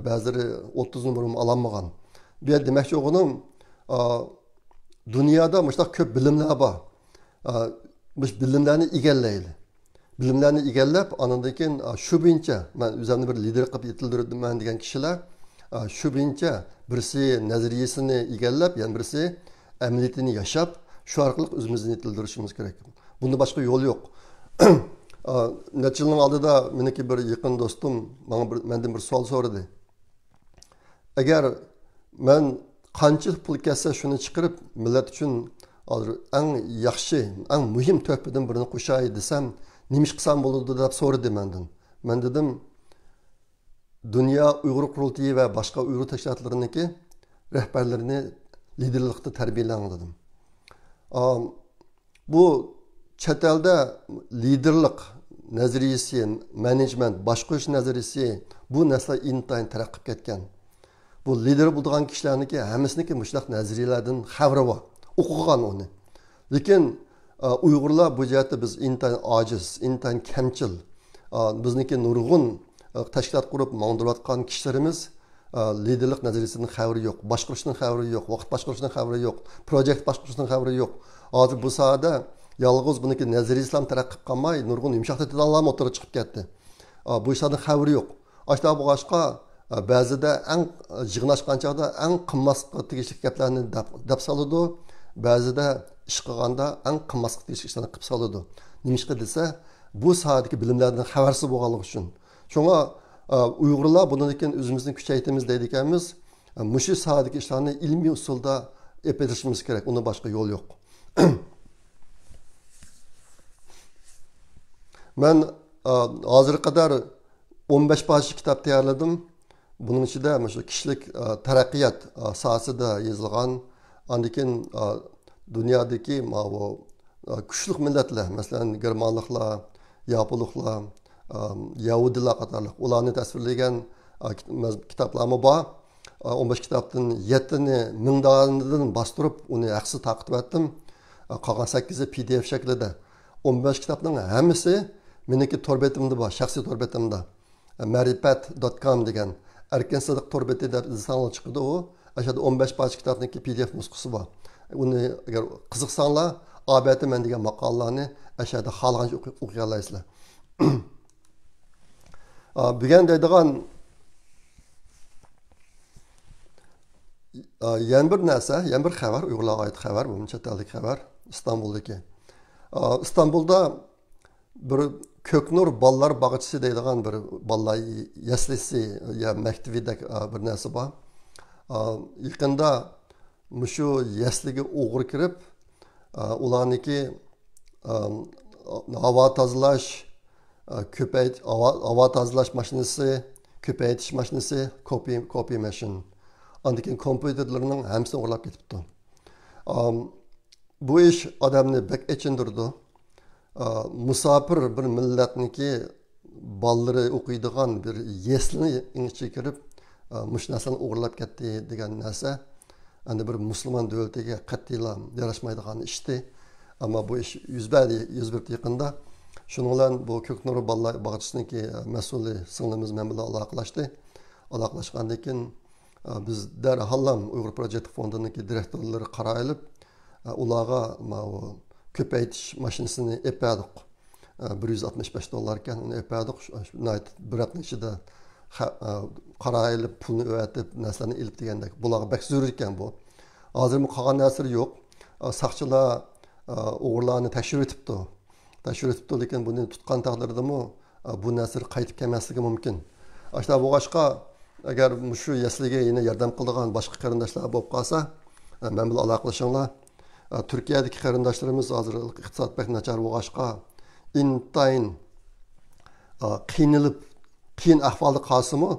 بەزىلىرى ئوتتۇز نومۇرمۇ ئالالمىغان. بۇ يەردە دېمەكچى بولغىنىم، ئا، دۇنيادا مۇشۇنداق كۆپ بىلىملەر بار. ئا، مۇشۇ بىلىملەرنى ئىگىلەيلى. بىلىملەرنى ئىگىلەپ، ئاندىن كېيىن، ئا، شۇ بويىچە مەن ئۆزۈمنى بىر لىدېر قىلىپ يېتىلدۈرىمەن دېگەن كىشىلەر، ئا، شۇ بويىچە بىرسى نەزەرىيىسىنى ئىگىلەپ، يەنە بىرسى ئەمەلىيىتىنى ياشاپ، شۇ ئارقىلىق ئۆزىمىزنى يېتىلدۈرۈشىمىز كېرەك. بۇندىن باشقا يول يوق. ئا، نەچچە يىلنىڭ ئالدىدا مېنىڭكى بىر يېقىن دوستۇم ماڭا بىر، مەندىن بىر سوئال سورىدى. ئەگەر مەن قانچە پۇل كەتسە شۇنى چىقىرىپ مىللەت ئۈچۈن ھازىر ئەڭ ياخشى، ئەڭ مۇھىم تۆھپىدىن بىرىنى قوشاي دېسەم، نېمە ئىش قىلسام بولىدۇ دەپ سورىدى مەندىن. مەن دېدىم، دۇنيا ئۇيغۇر قۇرۇلتىيى ۋە باشقا ئۇيغۇر تەشكىلاتلىرىنىڭكى رەھبەرلىرىنى لىدېرلىقتا تەربىيەلەڭ دېدىم. ئا، بۇ چەت ئەلدە لىدېرلىق نەزەرىيىسى، مېنېجمېنت، باشقۇرۇش نەزەرىيىسى، بۇ نەرسىلەر ئىنتايىن تەرەققىي قىلىپ كەتكەن. بۇ لىدېر بولىدىغان كىشىلەرنىڭكى ھەممىسىنىڭكى مۇشۇنداق نەزەرىيەلەردىن خەۋىرى بار، ئوقۇغان ئۇنى. لېكىن، ئا، ئۇيغۇرلار بۇ جەھەتتە بىز ئىنتايىن ئاجىز، ئىنتايىن كەمچىل. ئا، بىزنىڭكى نۇرغۇن، ئا، تەشكىلات قۇرۇپ ماڭدۇرۇۋاتقان كىشىلىرىمىز، ئا، لىدېرلىق نەزەرىيىسىدىن خەۋىرى يوق، باشقۇرۇشنىڭ خەۋىرى يوق، ۋاقىت باشقۇرۇشنىڭ خەۋىرى يوق، پروجېكت باشقۇرۇشنىڭ خەۋىرى يوق. ھازىر بۇ ساھەدە يالغۇز بۇنىڭكى نەزەرىيىسىلا تەرەققىي قىلىپ قالماي، نۇرغۇن يۇمشاق دېتاللارمۇ ئوتتۇرىغا چىقىپ كەتتى. ئا، بۇ ئىشلاردىن خەۋىرى يوق. ئاشۇنداق بولغاچقا، ئا، بەزىدە ئەڭ، ئا، يىغىنلاشقان چاغدا ئەڭ قىلماسقا تېگىشلىك گەپلەرنى دەپ، دەپ سالىدۇ. بەزىدە ئىش قىلغاندا ئەڭ قىلماسقا تېگىشلىك ئىشلارنى قىلىپ سالىدۇ. نېمىشقا دېسە، بۇ ساھەدىكى بىلىملەردىن خەۋەرسىز بولغانلىقى ئۈچۈن. شۇڭا، ئا، ئۇيغۇرلار بۇنىڭدىن كېيىن ئۆزىمىزنى كۈچەيتىمىز دەيدىكەنمىز. ئا، مۇشۇ ساھەدىكى ئىشلارنى ئىلمىي ئۇسۇلدا ئېلىپ بېرىشىمىز كېرەك. ئۇندىن باشقا يول يوق. مەن، ئا، ھازىرغا قەدەر ئون بەش پارچە كىتاب تەييارلىدىم. بۇنىڭ ئىچىدە مۇشۇ كىشىلىك، ئا، تەرەققىيات، ئا، ساھەسىدە يېزىلغان، ئاندىن كېيىن، ئا، دۇنيادىكى ماۋۇ، ئا، كۈچلۈك مىللەتلەر، مەسىلەن، گېرمانلىقلار، ياپونلۇقلار، ئا، يەھۇدىيلار قاتارلىق ئۇلارنى تەسۋىرلىگەن، ئا، كىت-، مەز-، كىتابلارمۇ بار. ئا، ئون بەش كىتابتىن يەتتىنى مىڭ دانىدىن باستۇرۇپ، ئۇنى ھەقسىز تارقىتىۋەتتىم. ئا، قالغان سەككىزى پى دى ئېف شەكلىدە. ئون بەش كىتابنىڭ ھەممىسى مېنىڭكى تور بېتىمدە بار، شەخسىي تور بېتىمدە. مەرىپەت دوت كام دېگەن ئەركىن سىدىق تور بېتى دەپ ئىزدىسەڭلار چىقىدۇ ئۇ. ئاشۇ يەردە ئون بەش پارچە كىتابنىڭكى پى دى ئېف نۇسخىسى بار. ئۇنى ئەگەر قىزىقساڭلار، ئابەتە مەن دېگەن ماقالىلەرنى ئاشۇ يەردە خالىغانچە ئوقۇي-، ئوقۇيالايسىلەر. ئا، بۈگۈن دەيدىغان، ئا، يەنە بىر نەرسە، يەنە بىر خەۋەر، ئۇيغۇرلارغا ئائىت خەۋەر، بۇ چەت ئەلدىكى خەۋەر، ئىستانبۇلدىكى. ئا، ئىستانبۇلدا بىر كۆكنۇر بالىلار باغچىسى دەيدىغان بىر بالىلار يەسلىسى يا مەكتىۋىدەك، ئا، بىر نەرسە بار. ئا، يېقىندا مۇشۇ يەسلىگە ئوغرى كىرىپ، ئا، ئۇلارنىڭكى، ئا، ھاۋا تازىلاش، ئا، كۆپەيت-، ھاۋا، ھاۋا تازىلاش ماشىنىسى، كۆپەيتىش ماشىنىسى، كوپى، كوپى ماشىن، ئاندىن كېيىن كومپيۇتېرلىرىنىڭ ھەممىسىنى ئوغرىلاپ كېتىپتۇ. ئا، بۇ ئىش ئادەمنى بەك ئېچىندۇرىدۇ. ئا، مۇساپىر بىر مىللەتنىڭكى بالىلىرى ئوقۇيدىغان بىر يەسلىنىڭ ئىچىگە كىرىپ، ئا، مۇشۇ نەرسىلەرنى ئوغرىلاپ كەتتى دېگەن نەرسە ئەمدى بىر مۇسۇلمان دۆلىتىگە قەتئىيلا ياراشمايدىغان ئىشتى. ئەمما بۇ ئىش يۈز بەردى، يۈز بېرىپتۇ يېقىندا. شۇنىڭ بىلەن بۇ كۆكنۇر بالىلار باغچىسىنىڭكى مەسئۇلى سىڭلىمىز مەن بىلەن ئالاقىلەشتى. ئالاقىلەشكەندىن كېيىن، ئە، بىز دەرھاللا ئۇيغۇر پروجېكت فوندىنىڭكى دىرېكتورلىرى قاراۋېلىپ، ئە، ئۇلارغا ماۋۇ كۆپەيتىش ماشىنىسىنى ئېلىپ بەردۇق. ئە، بىر يۈز ئاتمىش بەش دوللار ئىكەن، ئۇنى ئېلىپ بەردۇق. شۇ، شۇ ناھايىتى بىر ھەپتىنىڭ ئىچىدە خە-، ئە، قاراۋېلىپ، پۇلنى ئەۋەتىپ، نەرسىلەرنى ئېلىپ دېگەندەك. بۇلارغا بەك زۆرۈر ئىكەن بۇ. ھازىرمۇ قالغان نەرسىلىرى يوق. ئە، ساقچىلار، ئە، ئوغرىلارنى تەكشۈرۈۋېتىپتۇ. تەكشۈرۈۋېتىپتۇ، لېكىن بۇنى تۇتقان تەقدىردىمۇ، ئە، بۇ نەرسىلەر قايتىپ كەلمەسلىكى مۇمكىن. ئاشۇنداق بولغاچقا، ئەگەر مۇشۇ يەسلىگە يەنە ياردەم قىلىدىغان باشقا قېرىنداشلار بولۇپ قالسا، ئە، مەن بىلەن ئالاقىلىشىڭلار. ئە، تۈركىيەدىكى قېرىنداشلىرىمىز ھازىر ئىقتىساد بەك ناچار بولغاچقا، ئىنتايىن، ئە، قىينىلىپ، قىيىن ئەھۋالدا قالسىمۇ،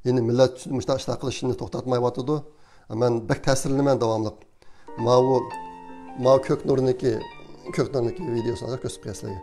يەنە مىللەت ئۈچۈن مۇشۇنداق ئىشلار قىلىشىنى توختاتمايۋاتىدۇ. مەن بەك تەسىرلىنىمەن داۋاملىق. ماۋۇ، ماۋۇ كۆكنۇرنىڭكى، كۆكنۇرنىڭكى ۋىدېئوسىنى ھازىر كۆرسىتىپ قوياي سىلەرگە.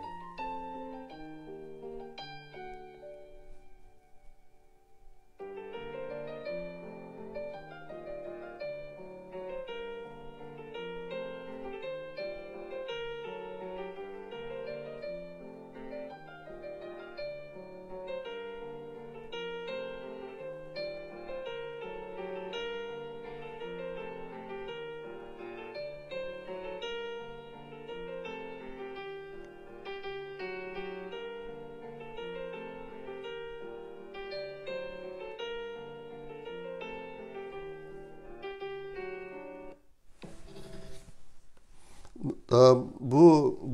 ئە، بۇ،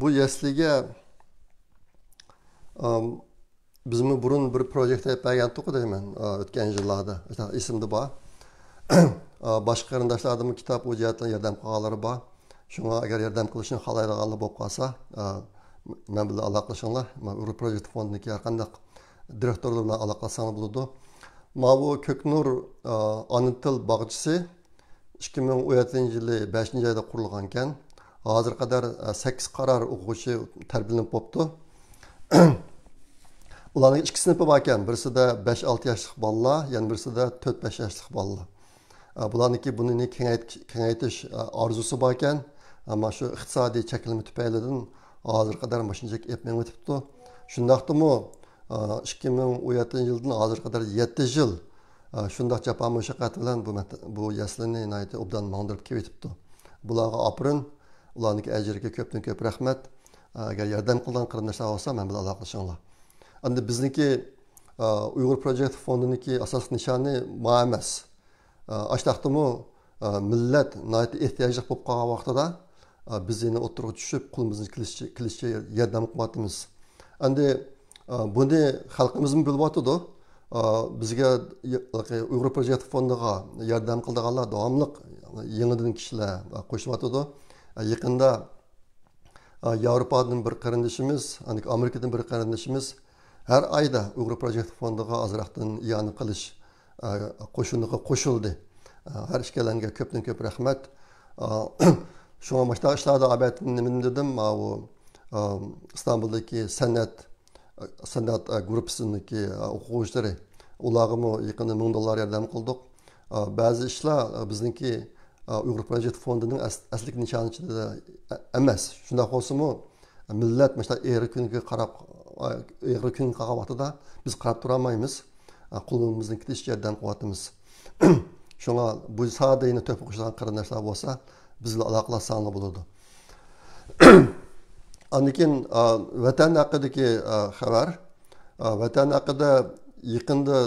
بۇ يەسلىگە، ئەم، بىزمۇ بۇرۇن بىر پروژېكت ئېلىپ بەرگەنتۇق دەيمەن، ئە، ئۆتكەن يىللاردا. ئېسىمدە بار. ئە، باشقا قېرىنداشلاردىنمۇ كىتاب ئۇ جەھەتتىن ياردەم قىلغانلىرى بار. شۇڭا ئەگەر ياردەم قىلىشنى خالايدىغانلار بولۇپ قالسا، ئە، مەن بىلەن ئالاقىلىشىڭلار. مەن ئۇيغۇر پروجېكت فوندىدىكى ھەر قانداق دىرېكتورلار بىلەن ئالاقىلەشسەڭلار بولىدۇ. ماۋۇ كۆكنۇر، ئە، ئانا تىل باغچىسى ئىككى مىڭ ئون يەتتىنچى يىلى بەشىنچى ئايدا قۇرۇلغانكەن. ھازىرغا قەدەر، ئە، سەككىز قارار ئوقۇغۇچى تەربىيەلىنىپ بوپتۇ. ئۇلارنىڭ ئىككى سىنىپى باركەن. بىرسىدە بەش ئالتە ياشلىق بالىلار، يەنە بىرسىدە تۆت بەش ياشلىق بالىلار. ئە، بۇلارنىڭكى بۇنى كېڭەيت-، كېڭەيتىش، ئە، ئارزۇسى باركەن. ئەمما شۇ ئىقتىسادىي چەكلىمە تۈپەيلىدىن ھازىرغا قەدەر ماشىنىچەك ئېلىپ مېڭىۋېتىپتۇ. شۇنداقتىمۇ، ئە، ئىككى مىڭ ئون يەتتىنچى يىلدىن ھازىرغا قەدەر يەتتە يىل، ئە، شۇنداق جاپا مۇشەققەت بىلەن بۇ مەكتە-، بۇ يەسلىنى ناھايىتى ئوبدان ماڭدۇرۇپ كېلىۋېتىپتۇ. بۇلارغا ئاپىرىن، ئۇلارنىڭكى ئەجرىگە كۆپتىن كۆپ رەھمەت. ئە، ئەگەر ياردەم قىلىدىغان قېرىنداشلار بولسا، مەن بىلەن ئالاقىلىشىڭلار. ئەمدى بىزنىڭكى، ئە، ئۇيغۇر پروجېكت فوندىنىڭكى ئاساسلىق نىشانى ما ئەمەس. ئاشتاقتىمۇ مىللەت ناھايىتى ئېھتىياجلىق بولۇپ قالغان ۋاقتىدا، بىز يەنە ئوتتۇرىغا چۈشۈپ، قولىمىزدىن كېلىشىچە، كېلىشىچە ياردەم قىلىۋاتىمىز. ئەمدى بۇنى خەلقىمىزمۇ بىلىۋاتىدۇ. بىزگە ئۇيغۇر پروجېكت فوندىغا ياردەم قىلىدىغانلار داۋاملىق يېڭىدىن كىشىلەر قوشۇلۇۋاتىدۇ. يېقىندا ياۋروپادىن بىر قېرىندىشىمىز، ئامېرىكىدىن بىر قېرىندىشىمىز ھەر ئايدا ئۇيغۇر پروجېكت فوندىغا ئازراقتىن ئىئانە قىلىش، ئە، قوشۇنىغا قوشۇلدى. ئە، ھەر ئىككىلەنگە كۆپتىن كۆپ رەھمەت. ئە، شۇڭا مۇشۇنداق ئىشلاردا ئابەتتىن نېمىنى دېدىم، ماۋۇ، ئە، ئىستانبۇلدىكى سەنئەت، سەنئەت، ئە، گۇرۇپپىسىنىڭكى، ئە، ئوقۇغۇچىلىرى، ئۇلارغىمۇ يېقىندا مىڭ دوللار ياردەم قىلدۇق. ئە، بەزى ئىشلار، ئە، بىزنىڭكى، ئە، ئۇيغۇر پروجېكت فوندىنىڭ ئەس-، ئەسلىك نىشانى ئىچىدە ئە-، ئەمەس. شۇنداق بولسىمۇ، مىللەت مۇشۇنداق ئېغىر كۈنگە قاراپ، ئېغىر كۈنگە قالغان ۋاقتىدا بىز قاراپ تۇرالمايمىز. قولىمىزدىن كېلىشىچە ياردەم قىلىۋاتىمىز. شۇڭا بۇ ساھەدە يەنە تۆھپە قوشىدىغان قېرىنداشلار بولسا، بىز بىلەن ئالاقىلەشسەڭلار بولىدۇ. ئاندىن كېيىن، ئا، ۋەتەن ھەققىدىكى، ئا، خەۋەر. ئا، ۋەتەن ھەققىدە يېقىندا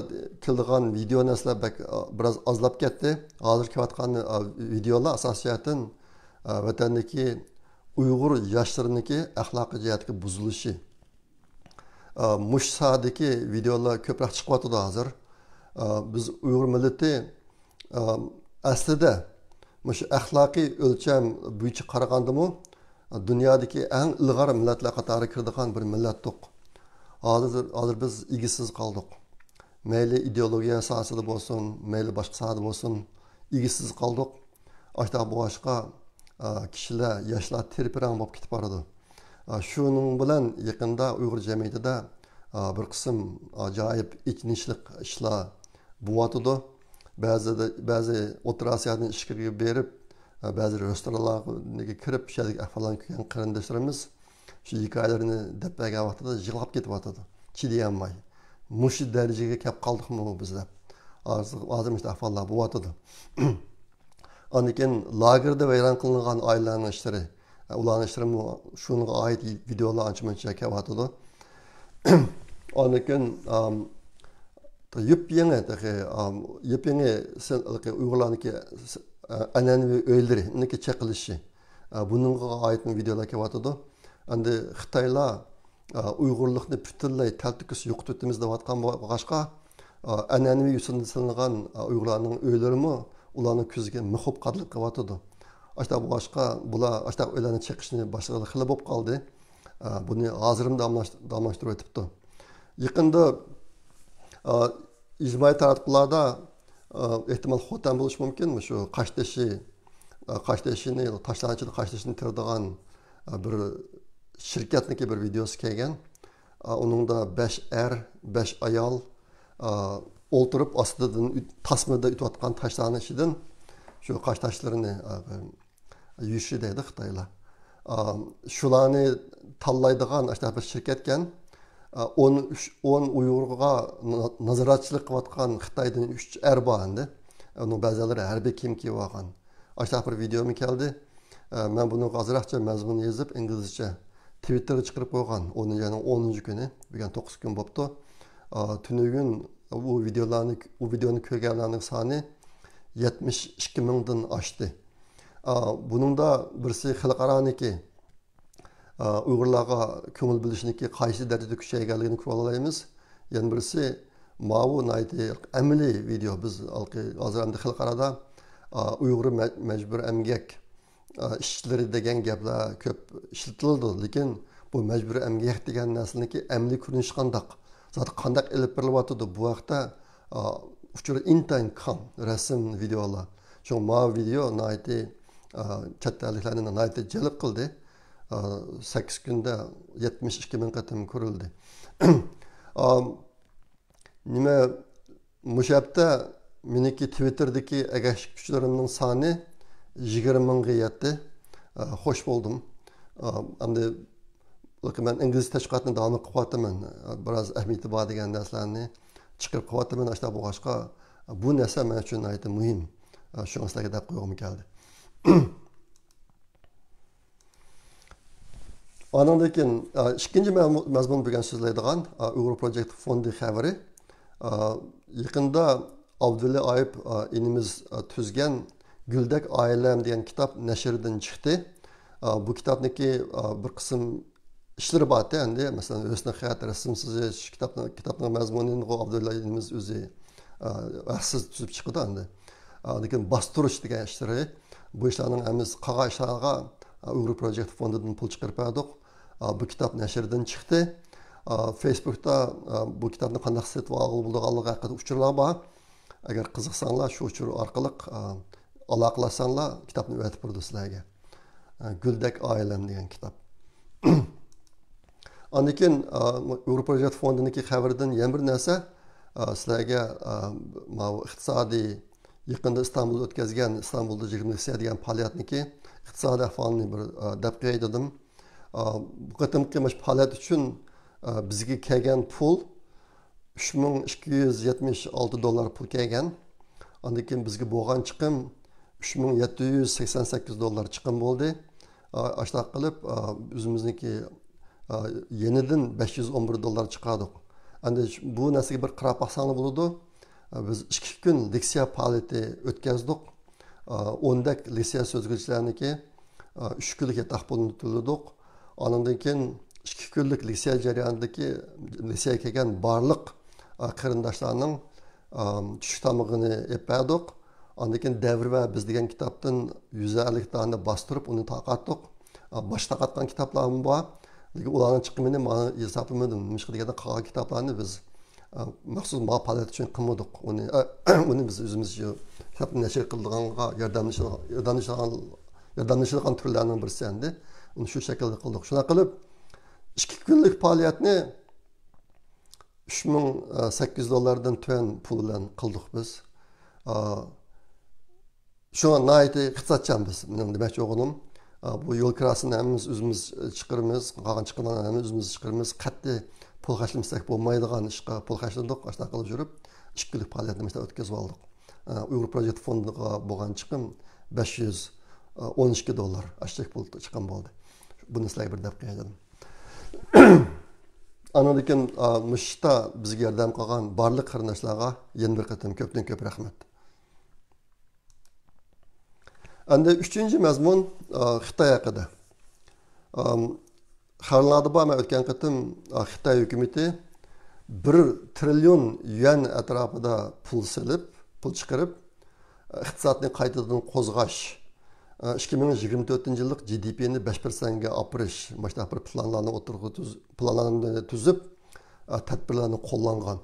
كېلىدىغان ۋىدېئو نەرسىلەر بەك، ئا، بىراز ئازلاپ كەتتى. ھازىر كېلىۋاتقان، ئا، ۋىدېئولار ئاساسىي جەھەتتىن، ئا، ۋەتەندىكى ئۇيغۇر ياشلىرىنىڭكى ئەخلاقىي جەھەتتىكى بۇزۇلۇشى. ئا، مۇشۇ ساھەدىكى ۋىدېئولار كۆپرەك چىقىۋاتىدۇ ھازىر. ئا، بىز ئۇيغۇر مىللىتى، ئا، ئەسلىدە مۇشۇ ئەخلاقىي ئۆلچەم بويىچە قارىغاندىمۇ، دۇنيادىكى ئەڭ ئىلغار مىللەتلەر قاتارىغا كىرىدىغان بىر مىللەتتۇق. ھازىر، ھازىر بىز ئىگىسىز قالدۇق. مەيلى ئىدېئولوگىيە ساھەسىدە بولسۇن، مەيلى باشقا ساھەدە بولسۇن، ئىگىسىز قالدۇق. ئاشۇنداق بولغاچقا، ئا، كىشىلەر، ياشلار تىرپىرەڭ بولۇپ كېتىپ بارىدۇ. ئا، شۇنىڭ بىلەن يېقىندا ئۇيغۇر جەمئىيىتىدە، ئا، بىر قىسىم ئاجايىپ ئېچىنىشلىق ئىشلار بولۇۋاتىدۇ. بەزىدە، بەزى ئوتتۇرا ئاسىيادىن ئىچكىرىگە بېرىپ، ئا، بەزى رېستورانلارغا كىرىپ، شۇ يەردىكى ئەھۋاللارنى كۆرگەن قېرىنداشلىرىمىز شۇ ھېكايىلىرىنى دەپ بەرگەن ۋاقتىدا يىغلاپ كېتىۋاتىدۇ. چىدىيالماي، مۇشۇ دەرىجىگە كەپ قالدۇقمۇ بىز دەپ. ھازىر، ھازىر مۇشۇنداق ئەھۋاللار بولۇۋاتىدۇ. ئاندىن كېيىن لاگېردا ۋەيران قىلىنغان ئائىلىلەرنىڭ ئىشلىرى، ئۇلارنىڭ ئىشلىرىمۇ، شۇنىڭغا ئائىت ۋىدېئولار ئانچە مۇنچە كېلىۋاتىدۇ. ئاندىن كېيىن، ئام، يېپيېڭى، تېخى، ئام، يېپيېڭى سىن-، ئۇيغۇرلارنىڭكى، ئە، ئەنئەنىۋى ئۆيلىرىنىڭكى چېقىلىشى، ئە، بۇنىڭغا ئائىتمۇ ۋىدېئولار كېلىۋاتىدۇ. ئەمدى خىتايلار، ئە، ئۇيغۇرلۇقنى پۈتۈنلەي تەلتۆكۈس يوقىتىۋېتىمىز دەۋاتقان بولغاچقا، ئە، ئەنئەنىۋى يوسۇندا سېلىنغان، ئە، ئۇيغۇرلارنىڭ ئۆيلىرىمۇ ئۇلارنىڭ كۆزىگە مىخ بولۇپ قالىدىغان قىلىۋاتىدۇ. ئاشۇنداق بولغاچقا، بۇلار ئاشۇنداق ئۆيلەرنى چېقىشنى باشلىغىلى خېلى بولۇپ قالدى. ئە، بۇنى ھازىرمۇ داۋاملاش-، داۋاملاشتۇرۇۋېتىپتۇ. يېقىندا، ئە، ئىجتىمائىي تاراتقۇلاردا، ئە، ئېھتىمال خوتەن بولۇشى مۇمكىن، مۇشۇ قاشتېشى، ئە، قاشتېشىنى، تاشلارنىڭ ئىچىدە قاشتېشىنى تېرىدىغان، ئە، بىر شىركەتنىڭكى بىر ۋىدېئوسى كەلگەن. ئە، ئۇنىڭدا بەش ئەر، بەش ئايال، ئە، ئولتۇرۇپ ئاستىدىن ئۆت-، تاسمىدا ئۆتۈۋاتقان تاشلارنىڭ ئىچىدىن شۇ قاشتاشلىرىنى، ئە، يۈشى دەيدۇ خىتايلار. ئا، شۇلارنى تاللايدىغان ئاشۇنداق بىر شىركەتكەن. ئا، ئون ئۈچ، ئون ئۇيغۇرغا نا-، نازارەتچىلىك قىلىۋاتقان خىتايدىن ئۈچ ئەر بار ئەمدى. ئۇنىڭ بەزىلىرى ھەربىي كىيىم كىيىۋالغان. ئاشۇنداق بىر ۋىدېئومۇ كەلدى. ئا، مەن بۇنىڭغا ئازراقچە مەزمۇن يېزىپ، ئىنگلىزچە تىۋىتتېرغا چىقىرىپ قويغان. ئونىنچى ئاينىڭ ئونىنچى كۈنى. بۈگۈن توققۇز كۈن بوپتۇ. ئا، تۈنۈگۈن بۇ ۋىدېئولارنى، بۇ ۋىدېئونى كۆرگەنلەرنىڭ سانى يەتمىش ئىككى مىڭدىن ئاشتى. ئا، بۇنىڭدا بىرسى خەلقئارانىڭكى، ئا، ئۇيغۇرلارغا كۆڭۈل بۆلۈشنىڭكى قايسى دەرىجىدە كۈچەيگەنلىكىنى كۆرۈۋالالايمىز. يەنە بىرسى ماۋۇ ناھايىتى ئەمەلىي ۋىدېئو. بىز ھازىر ئەمدى خەلقئارادا، ئا، ئۇيغۇر مە-، مەجبۇرىي ئەمگەك، ئا، ئىشچىلىرى دېگەن گەپلەر كۆپ ئىشلىتىلىدۇ. لېكىن بۇ مەجبۇرىي ئەمگەك دېگەن نەرسىنىڭكى ئەمەلىي كۆرۈنۈشى قانداق؟ زادى قانداق ئېلىپ بېرىلىۋاتىدۇ؟ بۇ ھەقتە، ئا، ئۇچۇر ئىنتايىن كەڭ، رەسىم، ۋىدېئولار. شۇڭا ماۋۇ ۋىدېئو ناھايىتى، ئا، چەت ئەللىكلەرنى ناھايىتى جەلپ قىلدى. ئا، سەككىز كۈندە يەتمىش ئىككى مىڭ قېتىم كۆرۈلدى. ئا، نېمە، مۇشۇ ھەپتە مېنىڭكى تىۋىتتېردىكى ئەگەشكۈچىلىرىمنىڭ سانى يىگىرمە مىڭغا يەتتى. ئا، خوش بولدۇم. ئا، ئەمدى بۇ مەن ئىنگلىز تەشۋىقاتىنى داۋاملىق قىلىۋاتىمەن. بىراز ئەھمىيىتى بار دېگەن نەرسىلەرنى چىقىرىپ قىلىۋاتىمەن. ئاشۇنداق بولغاچقا، بۇ نەرسە مەن ئۈچۈن ناھايىتى مۇھىم. شۇڭا سىلەرگە دەپ قويغۇم كەلدى. ئانىڭدىن كېيىن، ئىككىنچى مەزمۇ-، مەزمۇن بۈگۈن سۆزلەيدىغان، ئۇيغۇر پروجېكت فوندى خەۋىرى. يېقىندا ئابدۇۋەلى ئايۇپ، ئىنىمىز، تۈزگەن گۈلدەك ئائىلەم دېگەن كىتاب نەشردىن چىقتى. بۇ كىتابنىڭكى، بىر قىسىم ئىشلىرى بارتى ئەمدى. مەسىلەن، ھۆسنى خەت، رەسىم سىزىش، كىتابنىڭ، كىتابنىڭ مەزمۇنىنىغۇ ئابدۇللا ئىنىمىز ئۆزى، ئا، ھەقسىز تۈزۈپ چىقىدۇ ئەمدى. ئا، لېكىن باستۇرۇش دېگەن ئىشلىرى، بۇ ئىشلارنىڭ ھەممىسى قالغان ئىشلارغا، ئا، ئۇيغۇر پروجېكت فوندىدىن پۇل چىقىرىپ بەردۇق. ئا، بۇ كىتاب نەشردىن چىقتى. ئا، فېيسبۇكتا، ئا، بۇ كىتابنى قانداق سېتىپ ئالغىلى بولىدىغانلىقى ھەققىدە ئۇچۇرلار بار. ئەگەر قىزىقساڭلار، شۇ ئۇچۇر ئارقىلىق، ئا، ئالاقىلەشسەڭلار، كىتابنى ئەۋەتىپ بېرىدۇ سىلەرگە. ئا، گۈلدەك ئائىلەم دېگەن كىتاب. ئاندىن كېيىن، ئا، ئۇيغۇر پروجېكت فوندىنىڭكى خەۋىرىدىن يەنە بىر نەرسە، ئا، سىلەرگە، ئا، ماۋۇ ئىقتىسادىي، يېقىندا ئىستانبۇلدا ئۆتكۈزگەن، ئىستانبۇلدا يىگىرمە لېكسىيە دېگەن پائالىيەتنىڭكى ئىقتىسادىي ئەھۋالىنى بىر، ئا، دەپ قوياي دېدىم. ئا، بۇ قېتىمقى مۇشۇ پائالىيەت ئۈچۈن، ئا، بىزگە كەلگەن پۇل ئۈچ مىڭ ئىككى يۈز يەتمىش ئالتە دوللار پۇل كەلگەن. ئاندىن كېيىن بىزگە بولغان چىقىم ئۈچ مىڭ يەتتە يۈز سەكسەن سەككىز دوللار چىقىم بولدى. ئا، ئاشۇنداق قىلىپ، ئا، ئۆزىمىزنىڭكى، ئا، يېنىدىن بەش يۈز ئون بىر دوللار چىقاردۇق. ئەمدى ش-، بۇ نەرسىگە بىر قاراپ باقساڭلار بولىدۇ. ئا، بىز ئىككى كۈن لېكسىيە پائالىيىتى ئۆتكۈزدۇق. ئا، ئوندەك لېكسىيە سۆزگۈچىلەرنىڭكى، ئا، ئۈچ كۈنلۈك ياتاق پۇلىنى تۆلىدۇق. ئانىڭدىن كېيىن ئىككى كۈنلۈك لېكسىيە جەريانىدىكى لېكسىيەگە كەلگەن بارلىق، ئا، قېرىنداشلارنىڭ، ئا، چۈشلۈك تامىقىنى ئېلىپ بەردۇق. ئاندىن كېيىن دەۋر ۋە بىز دېگەن كىتابتىن يۈز ئەللىك دانە باستۇرۇپ، ئۇنى تارقاتتۇق. ئا، باش تارقاتقان كىتابلارمۇ بار. لېكىن ئۇلارنىڭ چىقىمىنى مانا ھېسابلىمىدىم. نېمىشقا دېگەندە، قالغان كىتابلارنى بىز، ئا، مەخسۇس ماۋۇ پائالىيەت ئۈچۈن قىلمىدۇق. ئۇنى، ئۇنى بىز ئۆزىمىز شۇ كىتابنى نەشر قىلىدىغانغا ياردەملىشىدىغان، ياردەملىشىدىغان، ياردەملىشىدىغان تۈرلەرنىڭ بىرسى ئەمدى. ئۇنى شۇ شەكىلدە قىلدۇق. شۇنداق قىلىپ، ئىككى كۈنلۈك پائالىيەتنى ئۈچ مىڭ سەككىز يۈز دوللاردىن تۆۋەن پۇل بىلەن قىلدۇق بىز. ئا، شۇڭا ناھايىتى ئىقتىسادچان بىز. مېنىڭ دېمەكچى بولغىنىم، ئا، بۇ يول كىراسىنى ھەممىمىز ئۆزىمىز چىقىرىمىز، قالغان چىقىملارنى ھەممىمىز ئۆزىمىز چىقىرىمىز. قەتئىي پۇل خەجلىمىسەك بولمايدىغان ئىشقا پۇل خەجلىدۇق، ئاشۇنداق قىلىپ يۈرۈپ. ئىككى كۈنلۈك پائالىيەتنى مۇشۇنداق ئۆتكۈزۈۋالدۇق. ئۇيغۇر پروجېكت فوندىغا بولغان چىقىم بەش يۈز ئون ئىككى دوللار، ئاشۇ چەك پۇل چىقىم بولدى. بۇنى سىلەرگە بىر دەپ قوياي دېدىم. ئاندىن كېيىن، ئا، مۇشۇ ئىشتا بىزگە ياردەم قىلغان بارلىق قېرىنداشلارغا يەنە بىر قېتىم كۆپتىن كۆپ رەھمەت. ئەمدى ئۈچىنچى مەزمۇن، ئا، خىتاي ھەققىدە. ئام، خەۋەرلەردە بار، مەن ئۆتكەن قېتىم، ئا، خىتاي ھۆكۈمىتى بىر تىرىليون يۈەن ئەتراپىدا پۇل سېلىپ، پۇل چىقىرىپ، ئىقتىسادنى قايتىدىن قوزغاش، ئىككى مىڭ يىگىرمە تۆتىنچى يىللىق جى دى پىنى بەش پىرسەنتكە ئاپىرىش، مۇشۇنداق بىر پىلانلارنى ئوتتۇرىغا تۈز-، پىلانلارنى تۈزۈپ، تەدبىرلەرنى قوللانغان.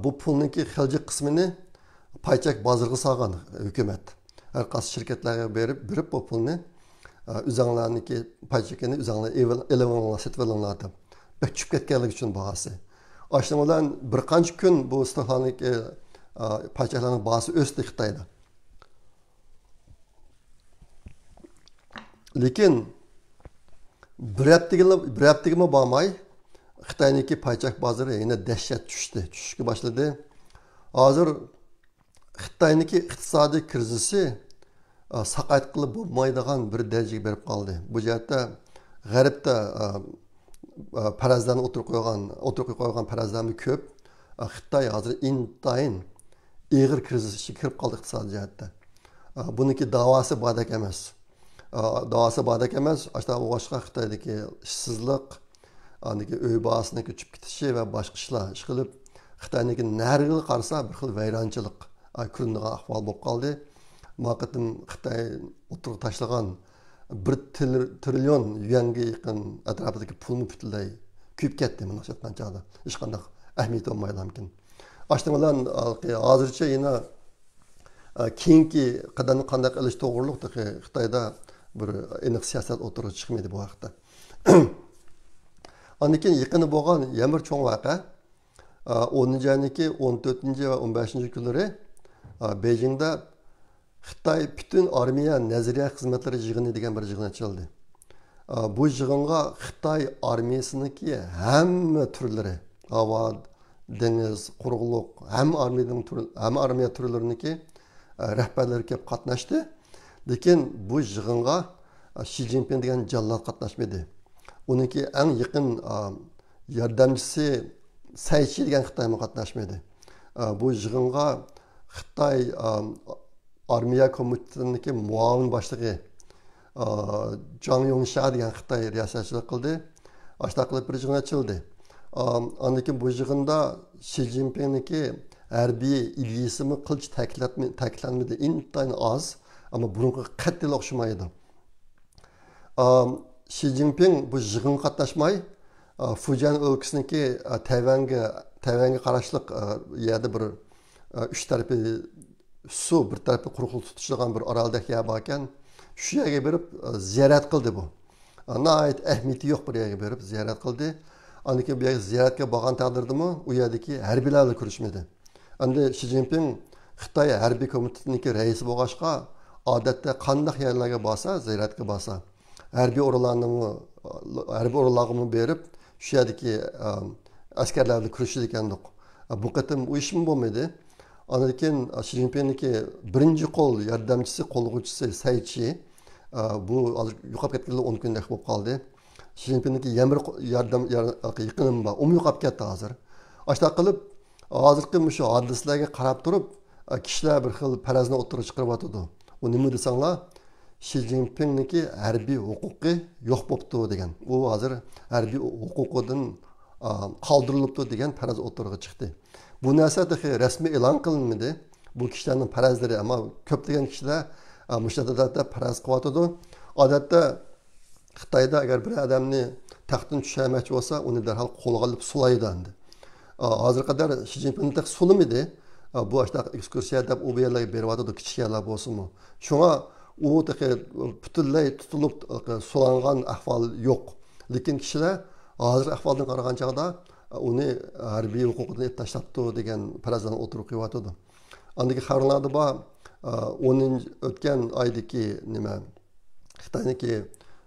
بۇ پۇلنىڭكى خىلجە قىسمىنى پايچەك بازىرىغا سالغان ھۆكۈمەت. ھەر قايسى شىركەتلەرگە بېرىپ، بېرىپ بۇ پۇلنى، ئۆزەڭلارنىڭكى پايچېكىنى ئۆزەڭلار ئېلىۋېلىڭلار، سېتىۋېلىڭلار دەپ. بەك چۈشۈپ كەتكەنلىكى ئۈچۈن باھاسى. ئاشۇنىڭ بىلەن بىر قانچە كۈن بۇ سىلىھلارنىڭكى، ئا، پايچەكلەرنىڭ باھاسى ئۆستى خىتايدا. لېكىن بىر ھەپتىگىلا، بىر ھەپتىگىمۇ بارماي، خىتاينىڭكى پايچەك بازىرى يەنە دەھشەت چۈشتى، چۈشۈشكە باشلىدى. ھازىر خىتاينىڭكى ئىقتىسادىي كىرىزىسى، ئا، ساقايتقىلى بولمايدىغان بىر دەرىجىگە بېرىپ قالدى. بۇ جەھەتتە غەربتە، ئا، ئا، پەرەزلەرنى ئوتتۇرىغا قويغان، ئوتتۇرىغا قويغان پەرەزلەرمۇ كۆپ. ئا، خىتاي ھازىر ئىنتايىن ئېغىر كىرىزىس ئىچىگە كىرىپ قالدى ئىقتىسادىي جەھەتتە. ئا، بۇنىڭكى داۋاسى باردەك ئەمەس. ئا، داۋاسى باردەك ئەمەس. ئاشۇنداق بولغاچقا خىتايدىكى ئىشسىزلىق، ئاندىكى ئۆي باھاسىنىڭ كۆچۈپ كېتىشى ۋە باشقا ئىشلار ئىشقىلىپ، خىتاينىڭكى نەرىگىلا قارىسا بىر خىل ۋەيرانچىلىق، ئا، كۆرۈنىدىغان ئەھۋال بولۇپ قالدى. ما قېتىم خىتاي ئوتتۇرىغا تاشلىغان بىر تىل-، تىرىليون يۈەنگە يېقىن ئەتراپىدىكى پۇلمۇ پۈتۈنلەي كۆيۈپ كەتتى، مۇنداق ئېيتقان چاغدا. ھېچقانداق ئەھمىيىتى بولمايدىغان ئىكەن. ئاشۇنىڭ بىلەن ھازىرچە يەنە، ئە، كېيىنكى قەدەمنى قانداق ئېلىش توغرۇلۇق تېخى خىتايدا بىر ئېنىق سىياسەت ئوتتۇرىغا چىقمىدى بۇ ھەقتە. ئاندىن كېيىن يېقىندا بولغان يەنە بىر چوڭ ۋەقە، ئە، ئونىنچى ئاينىڭكى ئون تۆتىنچى ۋە ئون بەشىنچى كۈنلىرى، ئە، بېيجىڭدا خىتاي پۈتۈن ئارمىيە نەزەرىيە خىزمەتلىرى يىغىنى دېگەن بىر يىغىن ئېچىلدى. ئا، بۇ يىغىنغا خىتاي ئارمىيىسىنىڭكى ھەممە تۈرلىرى، ھاۋا، دېڭىز، قۇرۇقلۇق، ھەممە ئارمىيەنىڭ تۈر-، ھەممە ئارمىيە تۈرلىرىنىڭكى، ئا، رەھبەرلىرى كېلىپ قاتناشتى. لېكىن بۇ يىغىنغا، ئا، شى جىنپىڭ دېگەن جاللات قاتناشمىدى. ئۇنىڭكى ئەڭ يېقىن، ئا، ياردەمچىسى سەي چى دېگەن خىتايمۇ قاتناشمىدى. ئا، بۇ يىغىنغا خىتاي، ئا، ئارمىيە كومىتېتىنىڭكى مۇئاۋىن باشلىقى، ئا، جاڭ يوڭشيا دېگەن خىتاي رىياسەتچىلىك قىلدى. ئاشۇنداق قىلىپ بىر يىغىن ئېچىلدى. ئا، ئاندىن كېيىن بۇ يىغىندا شى جىنپىڭنىڭكى ھەربىي ئىدىيىسىمۇ قىلچە تەكىتلەتمە-، تەكىتلەنمىدى. ئىنتايىن ئاز، ئەمما بۇرۇنقىغا قەتئىيلا ئوخشىمايدۇ. ئا، شى جىنپىڭ بۇ يىغىنغا قاتناشماي، ئا، فۇجيەن ئۆلكىسىنىڭكى، ئا، تەيۋەنگە، تەيۋەنگە قاراشلىق، ئا، يەردە بىر، ئا، ئۈچ تەرىپى سۇ، بىر تەرىپى قۇرۇقلۇق تۇتىشىدىغان بىر ئارالدەك يەر باركەن، شۇ يەرگە بېرىپ، ئا، زىيارەت قىلدى بۇ. ئا، ناھايىتى ئەھمىيىتى يوق بىر يەرگە بېرىپ زىيارەت قىلدى. ئاندىن كېيىن بۇ يەرگە زىيارەتكە بارغان تەقدىردىمۇ ئۇ يەردىكى ھەربىيلەر بىلەن كۆرۈشمىدى. ئەمدى شى جىنپىڭ خىتاي ھەربىي كومىتېتىنىڭكى رەئىسى بولغاچقا، ئادەتتە قانداق يەرلەرگە بارسا، زىيارەتكە بارسا، ھەربىي ئورۇنلارنىمۇ، ھەربىي ئورۇنلارغىمۇ بېرىپ، شۇ يەردىكى، ئە، ئەسكەرلەر بىلەن كۆرۈشىدىكەندۇق. بۇ قېتىم ئۇ ئىشمۇ بولمىدى. ئاندىن كېيىن شى جىنپىڭنىڭكى بىرىنچى قول ياردەمچىسى، قوللىغۇچىسى سەي چى، ئە، بۇ ھازىر يوقاپ كەتكىلى ئون كۈندەك بولۇپ قالدى. شى جىنپىڭنىڭكى يەنە بىر قو-، ياردەم، يار-، يېقىنىم بار، ئۇمۇ يوقاپ كەتتى ھازىر. ئاشۇنداق قىلىپ، ھازىرقى مۇشۇ ھادىسىلەرگە قاراپ تۇرۇپ، ئە، كىشىلەر بىر خىل پەرەزنى ئوتتۇرىغا چىقىرىۋاتىدۇ. ئۇ نېمە دېسەڭلار، شى جىنپىڭنىڭكى ھەربىي ھوقۇقى يوق بوپتۇ دېگەن. ئۇ ھازىر ھەربىي ھوقۇقىدىن، ئا، قالدۇرۇلۇپتۇ دېگەن پەرەز ئوتتۇرىغا چىقتى. بۇ نەرسە تېخى رەسمىي ئېلان قىلىنمىدى. بۇ كىشىلەرنىڭ پەرەزلىرى، ئەمما كۆپلىگەن كىشىلەر، ئا، مۇشۇنداق دەپ پەرەز قىلىۋاتىدۇ. ئادەتتە خىتايدا ئەگەر بىر ئادەمنى تەختتىن چۈشۈرمەكچى بولسا، ئۇنى دەرھال قولغا ئېلىپ سولايدۇ ئەمدى. ئا، ھازىرغا قەدەر شى جىنپىڭنى تېخى سولىمىدى. ئا، بۇ ئاشۇنداق ئېكسكۇرسىيە دەپ ئۇ بۇ يەرلەرگە بېرىۋاتىدۇ، كىچىك يەرلەر بولسىمۇ. شۇڭا ئۇ تېخى پۈتۈنلەي تۇتۇلۇپ، سولانغان ئەھۋال يوق. لېكىن كىشىلەر ھازىرقى ئەھۋالدىن قارىغان چاغدا، ئۇنى ھەربىي ھوقۇقىدىن ئېلىپ تاشلاپتۇ دېگەن پەرەزلەرنى ئوتتۇرىغا قويۇۋاتىدۇ. ئاندىكى خەۋەرلەردە بار، ئونىنچى، ئۆتكەن ئايدىكى نېمە، خىتاينىڭكى،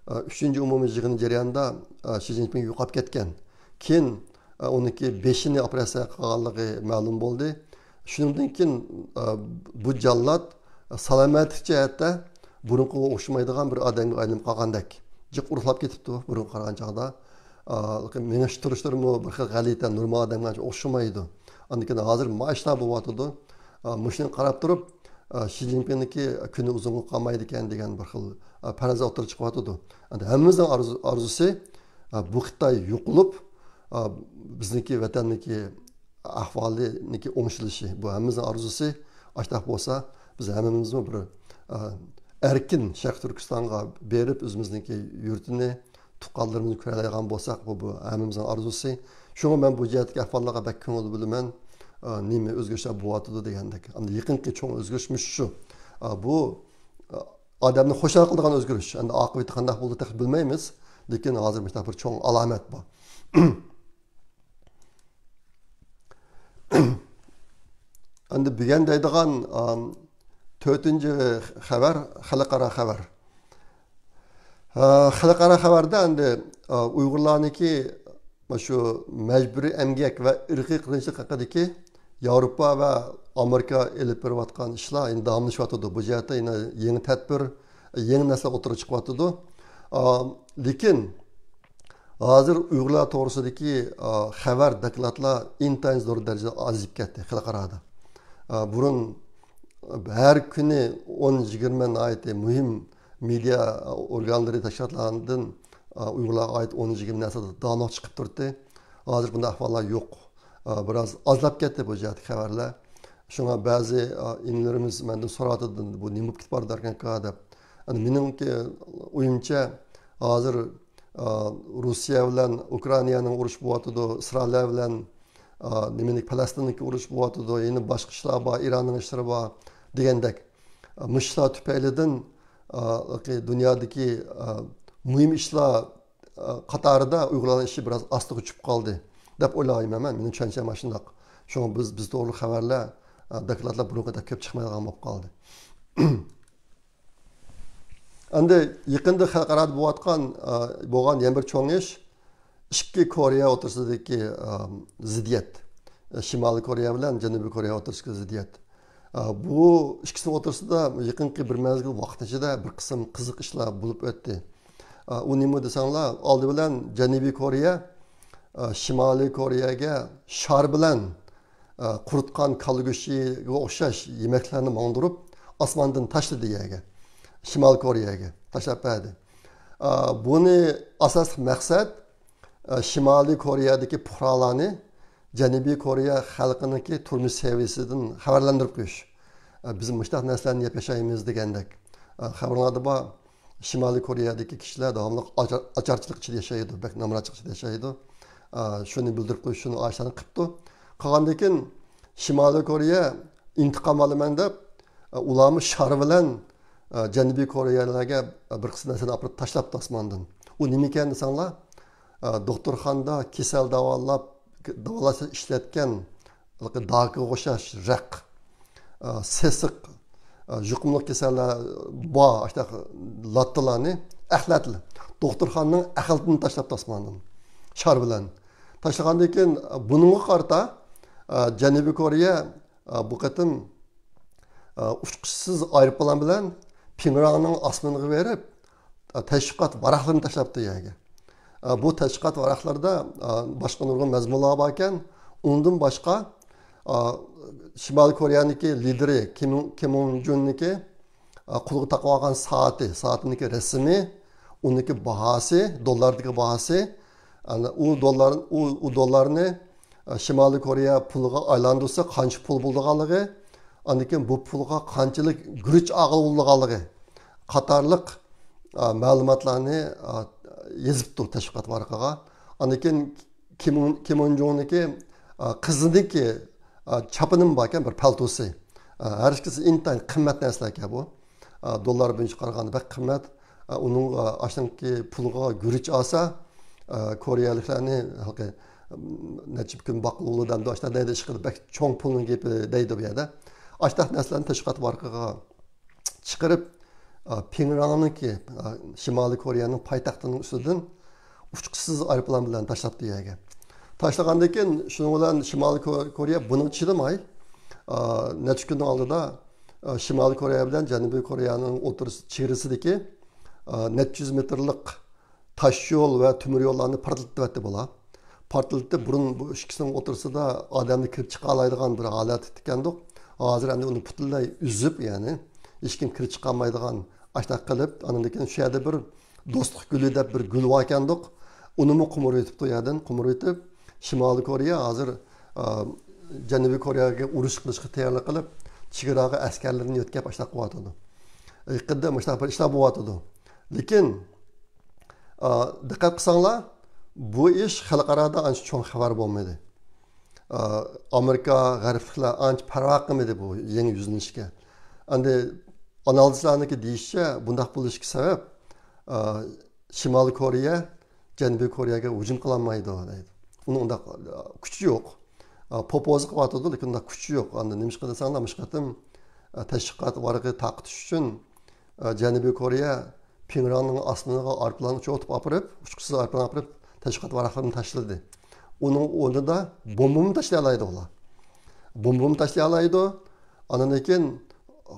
ئۈچىنچى ئومۇمىي يىغىنى جەريانىدا، شى جىنپىڭ يوقاپ كەتكەن. كېيىن، ئۇنىڭكى بېشىنى ئوپېراتسىيە قىلغانلىقى مەلۇم بولدى. شۇنىڭدىن كېيىن، ئە، بۇ جاللات سالامەتلىك جەھەتتە بۇرۇنقىغا ئوخشىمايدىغان بىر ئادەمگە ئايلىنىپ قالغاندەك. جىق ئۇرۇقلاپ كېتىپتۇ بۇرۇنقىغا قارىغان چاغدا. ئە، مېڭىش تۇرۇشلىرىمۇ بىر خىل غەلىتە، نورمال ئادەمگە ئانچە ئوخشىمايدۇ. ئاندىن كېيىن ھازىر مۇشۇلار بولۇۋاتىدۇ. ئە، مۇشۇنى قاراپ تۇرۇپ، ئە، شى جىنپىڭنىڭكى كۈنى ئۇزۇنغا قالمايدىكەن دېگەن بىر خىل، ئە، پەرەز ئوتتۇرىغا چىقىۋاتىدۇ. ئەمدى ھەممىمىزنىڭ ئارزۇ-، ئارزۇسى، ئە، بۇ خىتاي يوقىلىپ، ئە، بىزنىڭكى ۋەتەننىڭكى ئەھۋالىنىڭكى ئوڭشىلىشى، بۇ ھەممىمىزنىڭ ئارزۇسى. ئاشتاق بولسا، بىز ھەممىمىزمۇ بىر، ئە، ئەركىن شەرقىي تۈركىستانغا بېرىپ، ئۆزىمىزنىڭكى يۇرتىنى، تۇغقانلىرىمىزنى كۆرەلەيدىغان بولساق، بۇ، بۇ ھەممىمىزنىڭ ئارزۇسى. شۇڭا مەن بۇ جەھەتتىكى ئەھۋاللارغا بەك كۆڭۈل بۆلىمەن. ئە، نېمە ئۆزگىرىشلەر بولۇۋاتىدۇ دېگەندەك. ئەمدى يېقىنقى چوڭ ئۆزگىرىش مۇشۇ. ئە، بۇ، ئە، ئادەمنى خۇشال قىلىدىغان ئۆزگىرىش. ئەمدى ئاقىۋىتى قانداق بولىدۇ، تېخى بىلمەيمىز. لېكىن ھازىر مۇشۇنداق بىر چوڭ ئالامەت بار. ئەمدى بۈگۈن دەيدىغان، ئام، تۆتىنچى خەۋەر، خەلقئارا خەۋەر. ئا، خەلقئارا خەۋەردە ئەمدى، ئا، ئۇيغۇرلارنىڭكى مۇشۇ مەجبۇرىي ئەمگەك ۋە ئىرقىي قىرغىنچىلىق ھەققىدىكى ياۋروپا ۋە ئامېرىكا ئېلىپ بېرىۋاتقان ئىشلار يەنە داۋاملىشىۋاتىدۇ. بۇ جەھەتتە يەنە يېڭى تەدبىر، يېڭى نەرسىلەر ئوتتۇرىغا چىقىۋاتىدۇ. ئا، لېكىن ھازىر ئۇيغۇرلار توغرىسىدىكى، ئا، خەۋەر، دوكلاتلار ئىنتايىن زور دەرىجىدە ئازىيىپ كەتتى خەلقئارادا. ئا، بۇرۇن ھەر كۈنى ئون يىگىرمە ناھايىتى مۇھىم مېدىيا ئورگانلىرى، تەشكىلاتلاردىن، ئا، ئۇيغۇرلارغا ئائىت ئون يىگىرمە نەرسە داۋاملىق چىقىپ تۇردى. ھازىر بۇنداق ئەھۋاللار يوق. ئا، بىراز ئازلاپ كەتتى بۇ جەھەتتىكى خەۋەرلەر. شۇڭا بەزى، ئا، ئىنىلىرىمىز مەندىن سوراۋاتىدۇ، بۇ نېمە بولۇپ كېتىپ بارىدىكەنكا دەپ. ئەمدى مېنىڭكى ئويۇمچە، ھازىر، ئا، روسىيە بىلەن ئۇكرائىنانىڭ ئۇرۇشى بولۇۋاتىدۇ، ئىسرائىل بىلەن، ئا، نېمىنى، پەلەستىندىكى ئۇرۇش بولۇۋاتىدۇ، يەنە باشقا ئىشلار بار، ئىراننىڭ ئىشلىرى بار دېگەندەك. ئا، مۇشۇ ئىشلار تۈپەيلىدىن، ئا، دۇنيادىكى، ئا، مۇھىم ئىشلار، ئا، قاتارىدا ئۇيغۇرلارنىڭ ئىشى بىراز ئاستىغا چۈشۈپ قالدى دەپ ئويلايمەن مەن. مېنىڭ چۈشەنچەم ئاشۇنداق. شۇڭا بىز، بىز توغرىلىق خەۋەرلەر، ئا، دوكلاتلار بۇرۇنقىدەك كۆپ چىقمايدىغان بولۇپ قالدى. ئەمدى يېقىندا خەلقئارادا بولۇۋاتقان، ئا، بولغان يەنە بىر چوڭ ئىش، ئىككى كورېيە ئوتتۇرىسىدىكى، ئا، زىددىيەت. شىمالىي كورېيە بىلەن جەنۇبىي كورېيە ئوتتۇرىسىدىكى زىددىيەت. ئا، بۇ ئىككىسىنىڭ ئوتتۇرىسىدا يېقىنقى بىر مەزگىل ۋاقىت ئىچىدە بىر قىسىم قىزىق ئىشلار بولۇپ ئۆتتى. ئا، ئۇ نېمە دېسەڭلار، ئالدى بىلەن جەنۇبىي كورېيە، ئا، شىمالىي كورېيەگە شار بىلەن، ئا، قۇرۇتقان كاللا گۆشىگە ئوخشاش يېمەكلەرنى ماڭدۇرۇپ، ئاسماندىن تاشلىدى يەرگە. شىمالىي كورېيەگە تاشلاپ بەردى. ئا، بۇنى ئاساسلىق مەقسەت، ئا، شىمالىي كورېيەدىكى پۇقرالارنى جەنۇبىي كورېيە خەلقىنىڭكى تۇرمۇش سەۋىيەسىدىن خەۋەرلەندۈرۈپ قويۇش. ئا، بىز مۇشۇنداق نەرسىلەرنى يەپ ياشايمىز دېگەندەك. ئا، خەۋىرىڭلاردا بار، شىمالىي كورېيەدىكى كىشىلەر داۋاملىق ئاچار-، ئاچارچىلىق ئىچىدە ياشايدۇ، بەك نامراتچىلىق ئىچىدە ياشايدۇ. ئا، شۇنى بىلدۈرۈپ قويۇش، شۇنى ئاشۇلارنى قىپتۇ. قالغاندىن كېيىن شىمالىي كورېيە ئىنتىقام ئالىمەن دەپ، ئا، ئۇلارمۇ شار بىلەن، ئا، جەنۇبىي كورېيەلەرگە بىر قىسىم نەرسىنى ئاپىرىپ تاشلاپتۇ ئاسماندىن. ئۇ نېمىكەن دېسەڭلار، ئا، دوختۇرخانىدا كېسەل داۋالاپ، داۋالاشتا ئىشلەتكەن داكىغا ئوخشاش رەق، ئا، سېسىق، ئا، يۇقۇملۇق كېسەللەر بار، ئاشۇنداق لاتتىلارنى، ئەخلەتلەر. دوختۇرخانىنىڭ ئەخلىتىنى تاشلاپتۇ ئاسماندىن. شار بىلەن. تاشلىغاندىن كېيىن، بۇنىڭغا قارىتا، ئا، جەنۇبىي كورېيە، ئا، بۇ قېتىم، ئا، ئۇچقۇچىسىز ئايروپىلان بىلەن پىڭراننىڭ ئاسمىنىغا بېرىپ، تەشۋىقات ۋاراقلىرىنى تاشلاپتۇ يەرگە. بۇ تەشۋىقات ۋاراقلىرىدا باشقا نۇرغۇن مەزمۇنلار باركەن. ئۇنىڭدىن باشقا، شىمالىي كورېيەنىڭكى لىدىرى كىم، كىم يوڭ جۇننىڭكى قولىغا تاقىۋالغان سائىتى، سائىتىنىڭكى رەسىمى، ئۇنىڭكى باھاسى، دوللاردىكى باھاسى، ئەنە ئۇ دوللار، ئۇ، ئۇ دوللارنى، ئە، شىمالىي كورېيە پۇلىغا ئايلاندۇرسا قانچە پۇل بولىدىغانلىقى، ئاندىن كېيىن بۇ پۇلغا قانچىلىك گۈرۈچ ئالغىلى بولىدىغانلىقى قاتارلىق، ئە، مەلۇماتلارنى، ئە، يېزىپتۇ تەشۋىقات ۋارىقىغا. ئاندىن كېيىن كىم، كىم يوڭ جۇننىڭكى، ئە، قىزىنىڭكى، ئە، چاپىنىمۇ باركەن، بىر پەلتوسى. ئە، ھەر ئىككىسى ئىنتايىن قىممەت نەرسىلەركەن بۇ. ئە، دوللار بويىچە قارىغاندا بەك قىممەت. ئە، ئۇنىڭغا ئاشۇنىڭكى پۇلىغا گۈرۈچ ئالسا، ئە، كورېيەلىكلەرنى ھېلىقى، نەچچە كۈن باققىلى بولىدۇ دەمدۇ، ئاشۇنداق دەيدۇ، ئىشقىلىپ بەك چوڭ پۇلنىڭ گېپى دەيدۇ بۇ يەردە. ئاشۇنداق نەرسىلەرنى تەشۋىقات ۋارىقىغا چىقىرىپ، ئە، پىڭراننىڭكى، ئە، شىمالىي كورېيەنىڭ پايتەختىنىڭ ئۈستىدىن ئۇچقۇچىسىز ئايروپىلان بىلەن تاشلاپتۇ يەرگە. تاشلىغاندىن كېيىن شۇنىڭ بىلەن شىمالىي كورېيە بۇنىڭغا چىدىماي، نەچچە كۈننىڭ ئالدىدا شىمالىي كورېيە بىلەن جەنۇبىي كورېيەنىڭ ئوتتۇرىسى، چېگرىسىدىكى نەچچە يۈز مېتىرلىق تاش يول ۋە تۆمۈر يوللارنى پارتلىتىۋەتتى بۇلار. پارتلىتىپ، بۇرۇن بۇ ئىككىسىنىڭ ئوتتۇرىسىدا ئادەمنى كىرىپ چىقالايدىغان بىر ھالەت ئىكەندۇق. ھازىر ئەمدى ئۇنى پۈتۈنلەي ئۈزۈپ، يەنى ھېچكىم كىرىپ چىقالمايدىغان ئاشۇنداق قىلىپ، ئاندىن كېيىن شۇ يەردە بىر دوستلۇق گۈلى دەپ بىر گۈل بار ئىكەندۇق. ئۇنىمۇ قومۇرۇۋېتىپتۇ، يەردىن قومۇرۇۋېتىپ، شىمالىي كورېيە ھازىر، ئا، جەنۇبىي كورېيەگە ئۇرۇش قىلىشقا تەييارلىق قىلىپ، چېگراغا ئەسكەرلىرىنى يۆتكەپ ئاشۇنداق قىلىۋاتىدۇ. يېقىندا مۇشۇنداق بىر ئىشلار بولۇۋاتىدۇ. لېكىن، ئا، دىققەت قىلساڭلار، بۇ ئىش خەلقئارادا ئانچە چوڭ خەۋەر بولمىدى. ئا، ئامېرىكا، غەربلىكلەر ئانچە پەرۋا قىلمىدى بۇ يېڭى يۈزلىنىشكە. ئەمدى ئانالىزلارنىڭكى دېيىشىچە، بۇنداق بولۇشىدىكى سەۋەب، ئا، شىمالىي كورېيە جەنۇبىي كورېيەگە ھۇجۇم قىلالمايدۇ دەيدۇ. ئۇنىڭ ئۇنداق، ئا، كۈچى يوق. ئا، پوپوزا قىلىۋاتىدۇ، لېكىن ئۇنداق كۈچى يوق. ئاندىن نېمىشقا دېسەڭلار، مۇشۇ قېتىم، ئا، تەشۋىقات ۋارىقى تارقىتىش ئۈچۈن، ئا، جەنۇبىي كورېيە پىڭراننىڭ ئاسمىنىغا ئايروپىلان ئۇچۇرتۇپ ئاپىرىپ، ئۇچقۇچىسىز ئايروپىلان ئاپىرىپ، تەشۋىقات ۋاراقلىرىنى تاشلىدى. ئۇنىڭ ئورنىدا بومبىمۇ تاشلىيالايدۇ ئۇلار. بومبىمۇ تاشلىيالايدۇ. ئاندىن كېيىن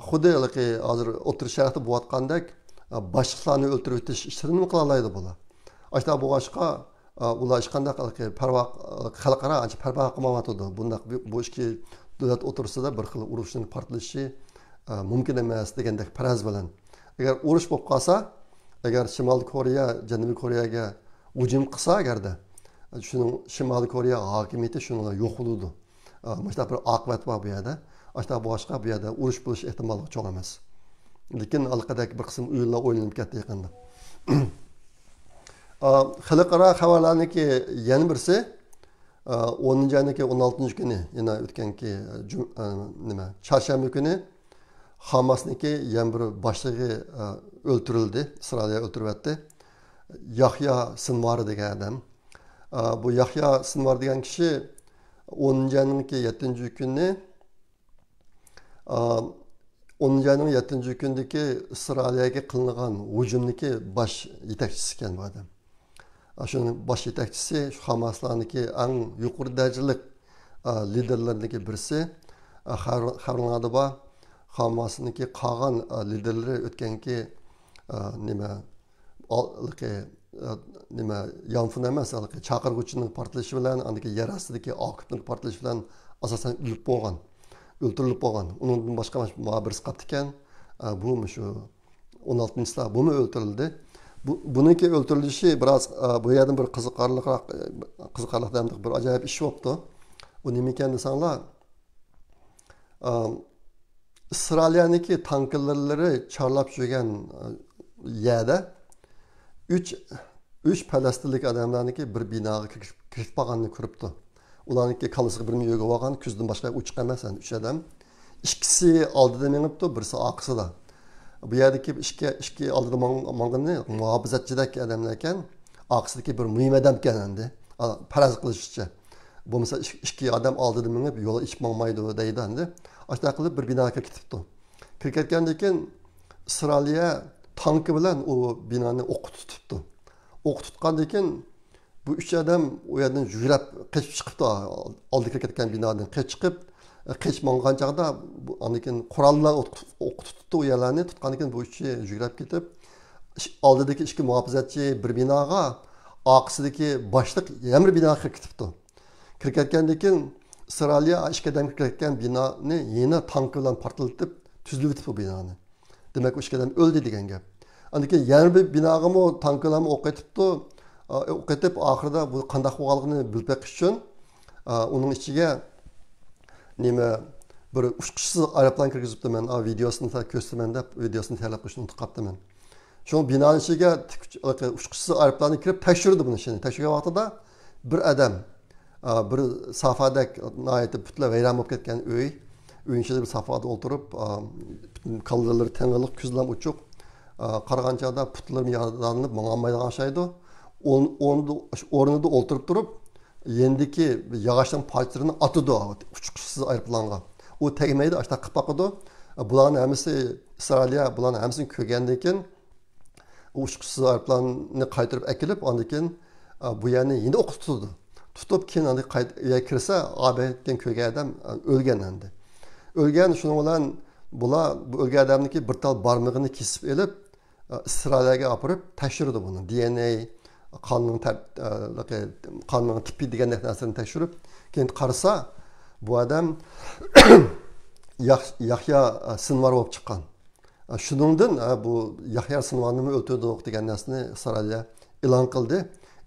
خۇددى ھېلىقى ھازىر ئوتتۇرا شەرقتە بولۇۋاتقاندەك، ئا، باشلىقلارنى ئۆلتۈرۈۋېتىش ئىشلىرىنىمۇ قىلالايدۇ بۇلار. ئاشۇنداق بولغاچقا، ئا، ئۇلار ھېچقانداق ھېلىقى پەرۋا، خەلقئارا ئانچە پەرۋا قىلمايۋاتىدۇ. بۇنداق بۇ، بۇ ئىككى دۆلەت ئوتتۇرىسىدا بىر خىل ئۇرۇشنىڭ پارتلىشى، ئا، مۇمكىن ئەمەس دېگەندەك پەرەز بىلەن. ئەگەر ئۇرۇش بولۇپ قالسا، ئەگەر شىمالىي كورېيە جەنۇبىي كورېيەگە ھۇجۇم قىلسا ئەگەردە، شۇنىڭ شىمالىي كورېيە ھاكىمىيىتى شۇنىڭغا يوق بولىدۇ. ئا، مۇشۇنداق بىر ئاقىۋەت بار بۇ يەردە. ئاشۇنداق بولغاچقا، بۇ يەردە ئۇرۇش بولۇش ئېھتىماللىقى چوڭ ئەمەس. لېكىن ھېلىقىدەك بىر قىسىم ئويۇنلار ئوينىلىپ كەتتى يېقىندا. ئا، خەلقئارا خەۋەرلەرنىڭكى يەنە بىرسى، ئا، ئونىنچى ئاينىڭكى ئون ئالتىنچى كۈنى، يەنە ئۆتكەنكى، جۈم-، ئا، نېمە، چارشەنبە كۈنى خاماسنىڭكى يەنە بىر باشلىقى، ئا، ئۆلتۈرۈلدى، ئىسرائىلىيە ئۆلتۈرۈۋەتتى. ياھيا سىنۋار دېگەن ئادەم. ئا، بۇ ياھيا سىنۋار دېگەن كىشى ئونىنچى ئاينىڭكى يەتتىنچى كۈنى، ئا، ئونىنچى ئاينىڭ يەتتىنچى كۈنىدىكى ئىسرائىلىيەگە قىلىنغان ھۇجۇمنىڭكى باش يېتەكچىسى ئىكەن بۇ ئادەم. ئا، شۇنىڭ باش يېتەكچىسى، شۇ خاماسلارنىڭكى ئەڭ يۇقىرى دەرىجىلىك، ئا، لىدېرلىرىنىڭكى بىرسى. ئا، خەۋەر-، خەۋەرلەردە بار، خاماسنىڭكى قالغان، ئا، لىدېرلىرى ئۆتكەنكى، ئا، نېمە، ئال-، ھېلىقى، ئە، نېمە، يانفون ئەمەس، ھېلىقى چاقىرغۇچىنىڭ پارتلىشى بىلەن، ئاندىن كېيىن يەر ئاستىدىكى ئاكوپنىڭ پارتلىشى بىلەن ئاساسەن ئۆلۈپ بولغان، ئۆلتۈرۈلۈپ بولغان. ئۇنىڭدىن باشقا مانا بىرسى قاپتىكەن. ئە، بۇ مۇشۇ ئون ئالتىنچىسىدا بۇمۇ ئۆلتۈرۈلدى. بۇ، بۇنىڭكى ئۆلتۈرۈلۈشى بىراز، ئە، بۇ يەردىن بىر قىزىقارلىقراق، ئە، قىزىقارلىق دېگەندەك بىر ئاجايىپ ئىش بوپتۇ. ئۇ نېمە ئىكەن دېسەڭلار، ئىسرائىلىيەنىڭكى تانكىلىرى چارلاپ يۈرگەن يەردە ئۈچ، ئۈچ پەلەستىنلىك ئادەملەرنىڭكى بىر بىناغا كىرىپ، كىرىپ بارغاننى كۆرۈپتۇ. ئۇلارنىڭكى كاللىسىغا بىر مۈيۈش ئالغان، كۆزىدىن باشقا ئۇچۇق ئەمەس، يەنى ئۈچ ئادەم. ئىككىسى ئالدىدا مېڭىپتۇ، بىرسى ئارقىسىدا. بۇ يەردىكى ئىككى، ئىككى ئالدىدا ماڭ-، ماڭغىنى مۇھاپىزەتچىدەك ئادەملەركەن، ئارقىسىدىكى بىر مۇھىم ئادەمكەن ئەمدى. ئا، پەرەز قىلىشىچە. بولمىسا ئىك-، ئىككى ئادەم ئالدىدا مېڭىپ، يول ئېچىپ ماڭمايدۇ دەيدۇ ئەمدى. ئاشۇنداق قىلىپ بىر بىناغا كىرىپ كېتىپتۇ. كىرىپ كەتكەندىن كېيىن ئىسرائىلىيە تانكى بىلەن ئۇ بىنانى ئوققا تۇتۇپتۇ. ئوققا تۇتقاندىن كېيىن بۇ ئۈچ ئادەم ئۇ يەردىن يۈگۈرۈپ قېچىپ چىقىپتۇ. ئالدىغا كىرىپ كەتكەن بىنادىن قېچىپ چىقىپ، قېچىپ ماڭغان چاغدا بۇ، ئاندىن كېيىن قوراللار ئوق-، ئوققا تۇتۇپتۇ ئۇ يەرلەرنى. تۇتقاندىن كېيىن بۇ ئۈچى يۈگۈرۈپ كېتىپ، ئىش-، ئالدىدىكى ئىككى مۇھاپىزەتچى بىر بىناغا، ئارقىسىدىكى باشلىق يەنە بىر بىناغا كىرىپ كېتىپتۇ. كىرىپ كەتكەندىن كېيىن ئىسرائىلىيە ئىككى ئادەم كىرىپ كەتكەن بىنانى يەنە تانكى بىلەن پارتلىتىپ تۈزلىۋېتىپتۇ بۇ بىنانى. دېمەك، ئۇ ئىككى ئادەم ئۆلدى دېگەن گەپ. ئاندىن كېيىن يەنە بىر بىناغىمۇ تانكىلارمۇ ئوق ئېتىپتۇ. ئا، ئوق ئېتىپ، ئاخىرىدا بۇ قانداق بولغانلىقىنى بىلىپ بېقىش ئۈچۈن، ئا، ئۇنىڭ ئىچىگە نېمە، بىر ئۇچقۇچىسىز ئايروپىلان كىرگۈزۈپتىمەن، ئا، ۋىدېئوسىنى تا-، كۆرسىتىمەن دەپ، ۋىدېئوسىنى تەييارلاپ قويۇشنى ئۇنتۇپ قاپتىمەن. شۇڭا بىنانىڭ ئىچىگە تىك-، ئۇچقۇچىسىز ئايروپىلاننى كىرىپ تەكشۈردى بۇنى ئىشىنى. تەكشۈرگەن ۋاقتىدا بىر ئادەم، ئا، بىر سافادەك ناھايىتى پۈتۈنلەي ۋەيران بولۇپ كەتكەن ئۆي. ئۆينىڭ ئىچىدە بىر سافادا ئولتۇرۇپ، ئا، پۈتۈن كاللىلىرى تېڭىلىق، كۆزلىرى ئوچۇق. ئا، قارىغان چاغدا پۇتلىرىمۇ يارىلىنىپ ماڭالمايدىغان ئوخشايدۇ. ئون-، ئورنىدا، ئورنىدا ئولتۇرۇپ تۇرۇپ، يېنىدىكى ياغاچنىڭ پارچىلىرىنى ئاتىدۇ ئۇچقۇچىسىز ئايروپىلانغا. ئۇ تەگمەيدۇ، ئاشۇنداق قىلىپ باقىدۇ. بۇلارنىڭ ھەممىسى ئىسرائىلىيە، بۇلارنىڭ ھەممىسىنى كۆرگەندىن كېيىن، ئۇ ئۇچقۇچىسىز ئايروپىلاننى قايتۇرۇپ ئەكېلىپ، ئاندىن كېيىن، بۇ يەرنى يەنە ئوققا تۇتىدۇ. تۇتۇپ، كېيىن ئاندىن قايتا ئۆيگە كىرسە، ئابەتكەن كۆرگەن ئادەم ئۆلگەن ئەمدى. ئۆلگەن، شۇنىڭ بىلەن بۇلار بۇ ئۆلگەن ئادەمنىڭكى بىر تال بارمىقىنى كېسىپ ئېلىپ، ئىسرائىلىيەگە ئاپىرىپ تەكشۈرىدۇ بۇنى. دى ئېن ئېي، قاننىڭ تەر-، قاننىڭ تىپى دېگەندەك نەرسىلەرنى تەكشۈرۈپ، كېيىن قارىسا، بۇ ئادەم ياھ-، ياھيا سىنۋار بولۇپ چىققان. شۇنىڭدىن، بۇ ياھيا سىنۋارنىمۇ ئۆلتۈردۇق دېگەن نەرسىنى ئىسرائىلىيە ئېلان قىلدى.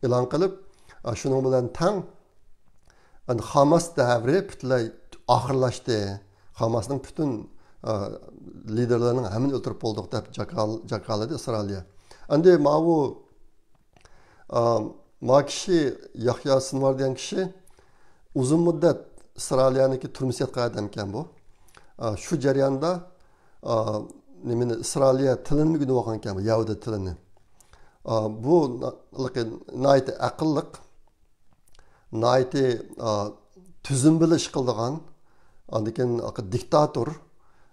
ئېلان قىلىپ، شۇنىڭ بىلەن تەڭ ئەمدى خاماس دەۋرى پۈتۈنلەي ئاخىرلاشتى. خاماسنىڭ پۈتۈن، ئا، لىدېرلىرىنىڭ ھەممىنى ئۆلتۈرۈپ بولدۇق دەپ جاكال-، جاكارلىدى ئىسرائىلىيە. ئەمدى ماۋۇ، ئا، ما كىشى، ياھيا سىنۋار دېگەن كىشى ئۇزۇن مۇددەت ئىسرائىلىيەنىڭكى تۈرمىسى ياتقان ئادەمكەن بۇ. ئا، شۇ جەرياندا، ئا، نېمىنى، ئىسرائىلىيە تىلىنى ئۆگىنىپ ئالغانكەن بۇ، يەھۇدىي تىلىنى. ئا، بۇ نا-، ناھايىتى ئەقىللىق، ناھايىتى، ئا، تۈزۈم بىلەن ئىش قىلىدىغان، ئاندىن كېيىن دىكتاتور،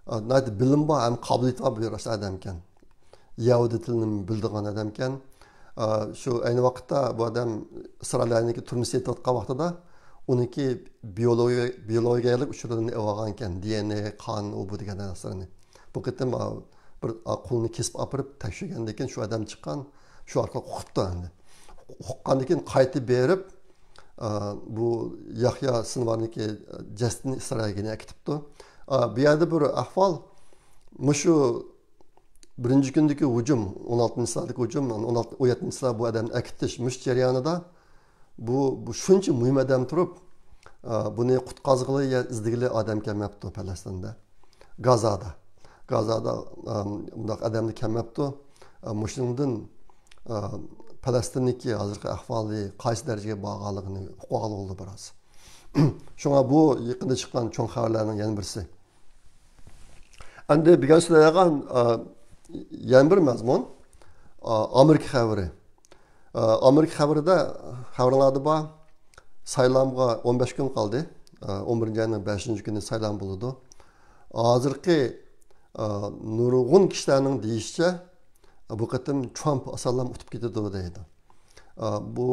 ئا، ناھايىتى بىلىم بار ھەم قابىلىيىتى بار بىر ئادەمكەن. يەھۇدىي تىلىنى بىلىدىغان ئادەمكەن. ئا، شۇ ئەينى ۋاقىتتا بۇ ئادەم ئىسرائىلىيەنىڭكى تۈرمىسى يېتىۋاتقان ۋاقتىدا ئۇنىڭكى بىيولوگىيە، بىيولوگىيەلىك ئۇچۇرلىرىنى ئېلىۋالغانكەن. دى ئېن ئېي، قان، ئۇ بۇ دېگەن نەرسىلەرنى. بۇ قېتىم، ئا، بىر، ئا، قولىنى كېسىپ ئاپىرىپ تەكشۈرگەندىن كېيىن شۇ ئادەم چىققان، شۇ ئارقىلىق ئۇقۇپتۇ ئەمدى. ئۇققاندىن كېيىن قايتىپ بېرىپ، ئا، بۇ ياھيا سىنۋارنىڭكى جەسىتىنى ئىسرائىلگە ئەكېتىپتۇ. ئا، بۇ يەردە بىر ئەھۋال، مۇشۇ بىرىنچى كۈندىكى ھۇجۇم، ئون ئالتىنچى سانادىكى ھۇجۇم، ئون ئالتە، ئون يەتتىنچى سانادا بۇ ئادەمنى ئەكېتىش، مۇشۇ جەريانىدا بۇ، بۇ شۇنچە مۇھىم ئادەم تۇرۇپ، ئا، بۇنى قۇتقازغىلى يا ئىزدىگىلى ئادەم كەلمەپتۇ پەلەستىندە. گازادا. گازادا، ئا، بۇنداق ئادەملەر كەلمەپتۇ. ئا، مۇشۇنىڭدىن، ئا، پەلەستىننىڭكى ھازىرقى ئەھۋالى قايسى دەرىجىگە بارغانلىقىنى ئۇقۇۋالغىلى بولدى بىراز. شۇڭا بۇ يېقىندا چىققان چوڭ خەۋەرلەرنىڭ يەنە بىرسى. ئەمدى بۈگۈن سۆزلەيدىغان، ئا، يەنە بىر مەزمۇن، ئا، ئامېرىكا خەۋىرى. ئا، ئامېرىكا خەۋىرىدە، خەۋىرىڭلاردا بار، سايلامغا ئون بەش كۈن قالدى. ئا، ئون بىرىنچى ئاينىڭ بەشىنچى كۈنى سايلام بولىدۇ. ھازىرقى، ئا، نۇرغۇن كىشىلەرنىڭ دېيىشىچە، بۇ قېتىم ترامپ ئاسانلا ئۇتۇپ كېتىدۇ دەيدۇ. ئا، بۇ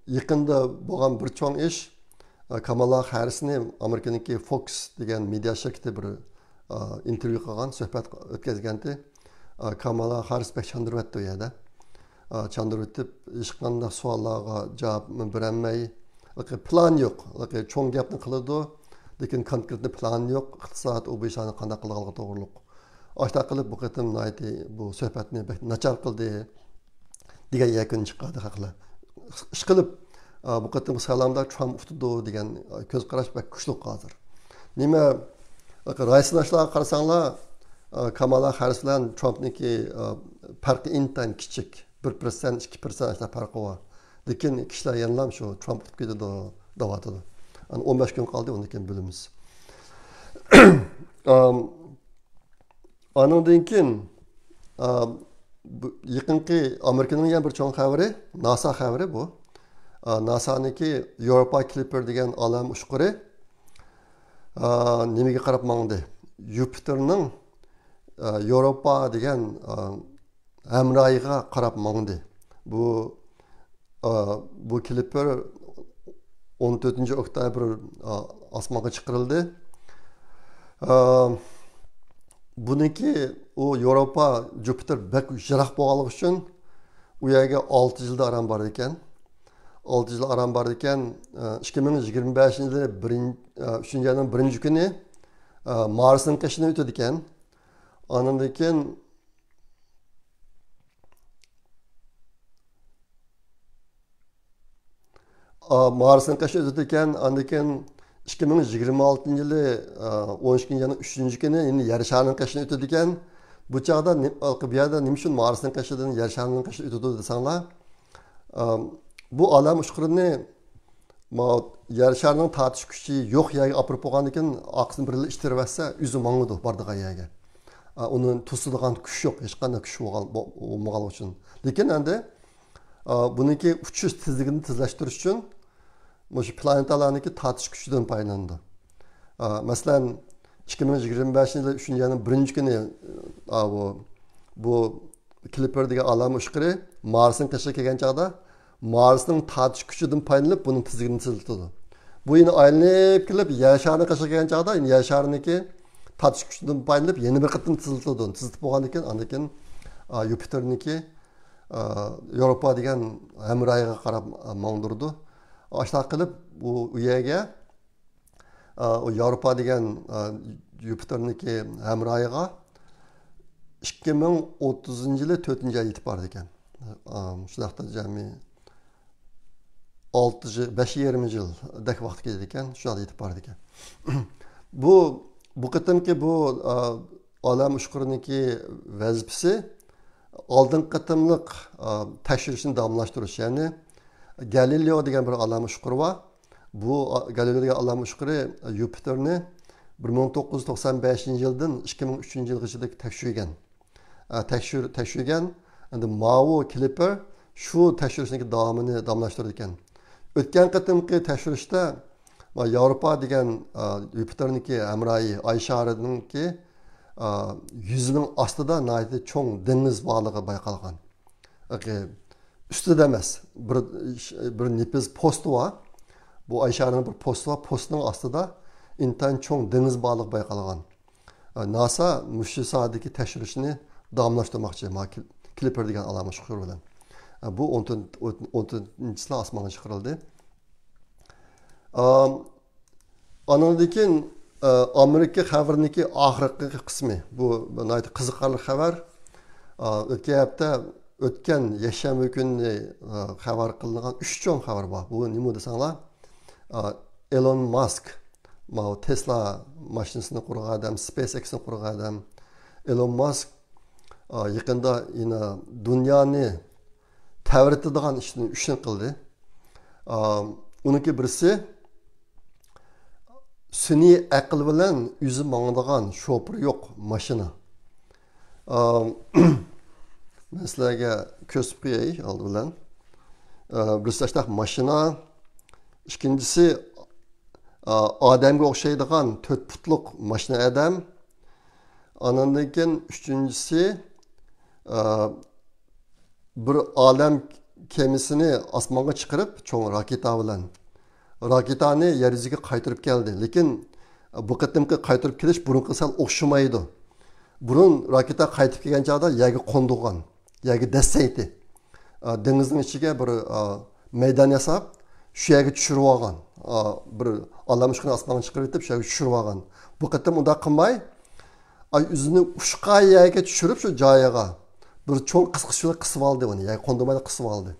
يېقىندا بولغان بىر چوڭ ئىش، ئا، كامالا خاررىسنى ئامېرىكىنىڭكى فوكس دېگەن مېدىيا شىركىتى بىر، ئا، ئىنتېرۋيۇ قىلغان، سۆھبەت ئۆتكۈزگەنتى. ئا، كامالا خاررىس بەك چاندۇرۇۋەتتى ئۇ يەردە. ئا، چاندۇرۇۋېتىپ، ھېچقانداق سوئاللارغا جاۋاب بېرەلمەي، پىلان يوق، چوڭ گەپنى قىلىدۇ، لېكىن كونكرېتنى پىلان يوق، ئىقتىساد، ئۇ بۇ ئىشلارنى قانداق قىلىدىغانلىقى توغرۇلۇق. ئاشۇنداق قىلىپ، بۇ قېتىم ناھايىتى بۇ سۆھبەتنى بەك ناچار قىلدى دېگەن يەكۈننى چىقاردى خەقلەر. ئىشقىلىپ، ئا، بۇ قېتىمقى سايلامدا ترامپ ئۇتىدۇ دېگەن، ئا، كۆز قاراش بەك كۈچلۈك ھازىر. نېمە، راي سىناشلارغا قارىساڭلار، ئا، كامالا خاررىس بىلەن ترامپنىڭكى، ئا، پەرقى ئىنتايىن كىچىك. بىر پىرسەنت، ئىككى پىرسەنت ئاشۇنداق پەرقى بار. لېكىن كىشىلەر يەنىلا شۇ ترامپ ئۇتۇپ كېتىدۇ دەۋاتىدۇ. ئەنە ئون بەش كۈن قالدى، ئۇندىن كېيىن بىلىمىز. ئام، ئانىڭدىن كېيىن، ئا، بۇ يېقىنقى ئامېرىكىنىڭ يەنە بىر چوڭ خەۋىرى، ناسا خەۋىرى بۇ. ئا، ناسانىڭكى ياۋروپا كلىپپېر دېگەن ئالەم ئۇچقۇرى، ئا، نېمىگە قاراپ ماڭدى؟ يۇپىتېرنىڭ، ئا، ياۋروپا دېگەن، ئا، ھەمراھىغا قاراپ ماڭدى. بۇ، ئا، بۇ كلىپپېر ئون تۆتىنچى ئۆكتەبىر، ئا، ئاسمانغا چىقىرىلدى. ئا، بۇنىڭكى ئۇ ياۋروپا، جۇپىتېر بەك يىراق بولغانلىقى ئۈچۈن ئۇ يەرگە ئالتە يىلدا ئاران بارىدىكەن. ئالتە يىل ئاران بارىدىكەن. ئا، ئىككى مىڭ يىگىرمە بەشىنچى يىلى بىرىن-، ئا، ئۈچىنچى ئاينىڭ بىرىنچى كۈنى، ئا، مارسنىڭ قېشىدىن ئۆتىدىكەن. ئاندىن كېيىن ئا، مارسنىڭ قېشىدا ئۆتىدىكەن. ئاندىن كېيىن ئىككى مىڭ يىگىرمە ئالتىنچى يىلى، ئا، ئون ئىككىنچى ئاينىڭ ئۈچىنچى كۈنى يەنە يەر شارىنىڭ قېشىدىن ئۆتىدىكەن. بۇ چاغدا نېم-، بۇ يەردە نېمە ئۈچۈن مارسنىڭ قېشىدىن يەر شارىنىڭ قېشىدىن ئۆتىدۇ دېسەڭلار، ئا، بۇ ئالەم ئۇچقۇرىنى ما يەر شارىنىڭ تارتىش كۈچى يوق يەرگە ئاپىرىپ قويغاندىن كېيىن، ئارقىسىنى بىرلا ئىتتىرىۋەتسە، ئۆزى ماڭىدۇ بارىدىغان يەرگە. ئا، ئۇنى توسىدىغان كۈچ يوق، ھېچقانداق كۈچ بولغان-، بو-، بولمىغانلىقى ئۈچۈن. لېكىن ئەمدى، ئا، بۇنىڭكى ئۇچۇش تېزلىكىنى تېزلەشتۈرۈش ئۈچۈن مۇشۇ پلانېتالارنىڭكى تارتىش كۈچىدىن پايدىلىنىدۇ. ئا، مەسىلەن، ئىككى مىڭ يىگىرمە بەشىنچى يىلى ئۈچىنچى ئاينىڭ بىرىنچى كۈنى، ئا، بۇ، بۇ كلىپپېر دېگەن ئالەم ئۇچقۇرى مارسنىڭ قېشىغا كەلگەن چاغدا، مارسنىڭ تارتىش كۈچىدىن پايدىلىنىپ، بۇنىڭ تىزگىنىنى تېزلىتىدۇ. بۇ يەنە ئايلىنىپ كېلىپ، يەر شارىنىڭ قېشىغا كەلگەن چاغدا، يەنە يەر شارىنىڭكى تارتىش كۈچىدىن پايدىلىنىپ، يەنە بىر قېتىم تېزلىتىدۇ. تېزلىتىپ بولغاندىن كېيىن، ئاندىن كېيىن، ئا، يۇپىتېرنىڭكى، ئا، ياۋروپا دېگەن ھەمراھىغا قاراپ، ئا، ماڭدۇرىدۇ. ئاشۇنداق قىلىپ، ئۇ، ئۇ يەرگە، ئا، ئۇ ياۋروپا دېگەن، ئا، يۇپىتېرنىڭكى ھەمراھىغا ئىككى مىڭ ئوتتۇزىنچى يىلى تۆتىنچى ئايدا يېتىپ بارىدىكەن. ئا، شۇنداقتا جەمئىي ئالتە يىل، بەش يېرىم يىلدەك ۋاقىت كېتىدىكەن، شۇنداق يېتىپ بارىدىكەن. بۇ، بۇ قېتىمقى بۇ، ئا، ئالەم ئۇچقۇرىنىڭكى ۋەزىپىسى ئالدىنقى قېتىملىق، ئا، تەكشۈرۈشنى داۋاملاشتۇرۇش، يەنى گالىلېئو دېگەن بىر ئالەم ئۇچقۇرى بار. بۇ، ئا، گالىلېئو دېگەن ئالەم ئۇچقۇرى يۇپىتېرنى بىر مىڭ توققۇز يۈز توقسان بەشىنچى يىلدىن ئىككى مىڭ ئۈچىنچى يىلغىچە تەكشۈرگەن. ئا، تەكشۈر-، تەكشۈرگەن. ئەمدى ماۋۇ كلىپپېر شۇ تەكشۈرۈشنىڭكى داۋامىنى داۋاملاشتۇرىدىكەن. ئۆتكەن قېتىمقى تەكشۈرۈشتە، ئا، ياۋروپا دېگەن، ئا، يۇپىتېرنىڭكى ھەمراھى ئاي شارىنىڭكى، ئا، يۈزىنىڭ ئاستىدا ناھايىتى چوڭ دېڭىز بارلىقى بايقالغان. ياكى ئۈستىدە ئەمەس، بىر، بىر نېپىز پوستى بار. بۇ ئاي شارىنىڭ بىر پوستى بار، پوستىنىڭ ئاستىدا ئىنتايىن چوڭ دېڭىز بارلىقى بايقالغان. ناسا مۇشۇ ساھەدىكى تەكشۈرۈشنى داۋاملاشتۇرماقچى، ما كل-، كلىپپېر دېگەن ئالەم ئۇچقۇرى بىلەن. بۇ ئون تۆت، ئون تۆتىنچى يىلى ئاسمانغا چىقىرىلدى. ئام، ئانىڭدىن كېيىن، ئە، ئامېرىكا خەۋىرىنىڭكى ئاخىرقى قىسمى. بۇ ناھايىتى قىزىقارلىق خەۋەر. ئا، ئۆتكەن ھەپتە، ئۆتكەن يەكشەنبە كۈنى، ئا، خەۋەر قىلىنغان ئۈچ چوڭ خەۋەر بار. بۇ نېمە دېسەڭلار، ئا، ئېلون ماسك، ماۋۇ تېسلا ماشىنىسىنى قۇرغان ئادەم، سپېيس ئېكسنى قۇرغان ئادەم، ئېلون ماسك، ئا، يېقىندا يەنە دۇنيانى تەۋرىتىدىغان ئىشنى، ئۈچنى قىلدى. ئا، ئۇنىڭكى بىرسى، سۈنئىي ئەقىل بىلەن ئۆزى ماڭىدىغان شوپۇرى يوق ماشىنا. ئا، مەن سىلەرگە كۆرسىتىپ قوياي ئالدى بىلەن. ئا، بىرسى ئاشتاق ماشىنا، ئىككىنچىسى، ئا، ئادەمگە ئوخشايدىغان تۆت پۇتلۇق ماشىنا ئادەم. ئانىڭدىن كېيىن ئۈچىنچىسى، ئا، بىر ئالەم كېمىسىنى ئاسمانغا چىقىرىپ، چوڭ راكېتا بىلەن، راكېتانى يەر يۈزىگە قايتۇرۇپ كەلدى. لېكىن بۇ قېتىمقى قايتۇرۇپ كېلىش بۇرۇنقىغا سەل ئوخشىمايدۇ. بۇرۇن راكېتا قايتىپ كەلگەن چاغدا يەرگە قوندۇرغان، يەرگە دەسسەيتتى. ئا، دېڭىزنىڭ ئىچىگە بىر، ئا، مەيدان ياساپ، شۇ يەرگە چۈشۈرۈۋالغان. ئا، بىر ئالەم ئۇچقۇنى ئاسمانغا چىقىرىۋېتىپ، شۇ يەرگە چۈشۈرۈۋالغان. بۇ قېتىم ئۇنداق قىلماي، ئاي، ئۆزىنى ئۇچقان يەرگە چۈشۈرۈپ، شۇ جايىغا بىر چوڭ قىسقۇچ بىلەن قىسىۋالدى ئۇنى. يەنى قوندۇرمايلا قىسىۋالدى.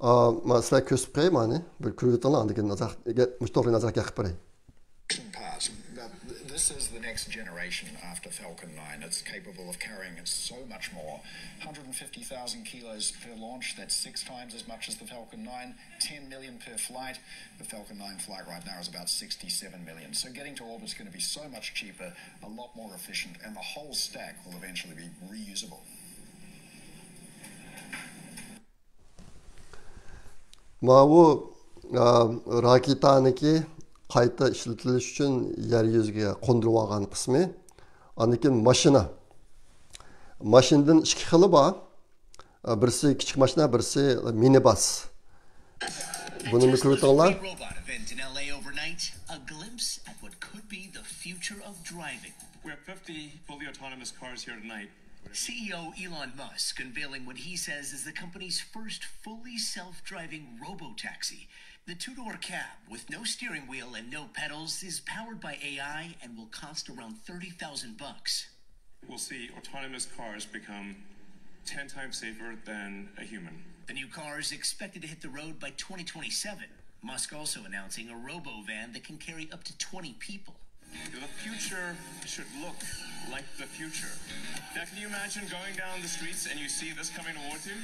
ئا، ما، سىلەرگە كۆرسىتىپ قوياي، مانى. بىر كۆرۈۋېتىڭلار، ئاندىن كېيىن ئازراق، مۇشۇ توغرىلىق ئازراق گەپ قىلىپ بېرەي. This is the next generation after Falcon nine. It's capable of carrying so much more. Hundred and fifty thousand kilos per launch, that's six times as much as the Falcon nine, ten million per flight. The Falcon nine flight right now is about sixty-seven million. So getting to orbit's gonna be so much cheaper, a lot more efficient, and the whole stack will eventually be reusable. ماۋۇ، ئا، راكېتانىكى قايتا ئىشلىتىلىش ئۈچۈن يەر يۈزىگە قوندۇرۇۋالغان قىسمى. ئاندىن كېيىن ماشىنا. ماشىنىدىن ئىككى خىلى بار. ئا، بىرسى كىچىك ماشىنا، بىرسى مىنىباس. بۇنى كۆرۈۋېتىڭلار. Tesla's free robot event in L A overnight, a glimpse at what could be the future of driving. We have fifty fully autonomous cars here tonight. C E O Elon Musk unveiling what he says is the company's first fully self-driving robotaxi. The two-door cab with no steering wheel and no pedals is powered by A I and will cost around thirty thousand bucks. We'll see autonomous cars become ten times safer than a human. The new car is expected to hit the road by twenty twenty-seven. Musk also announcing a robo van that can carry up to twenty people. The future should look like the future. Now, can you imagine going down the streets and you see this coming towards you?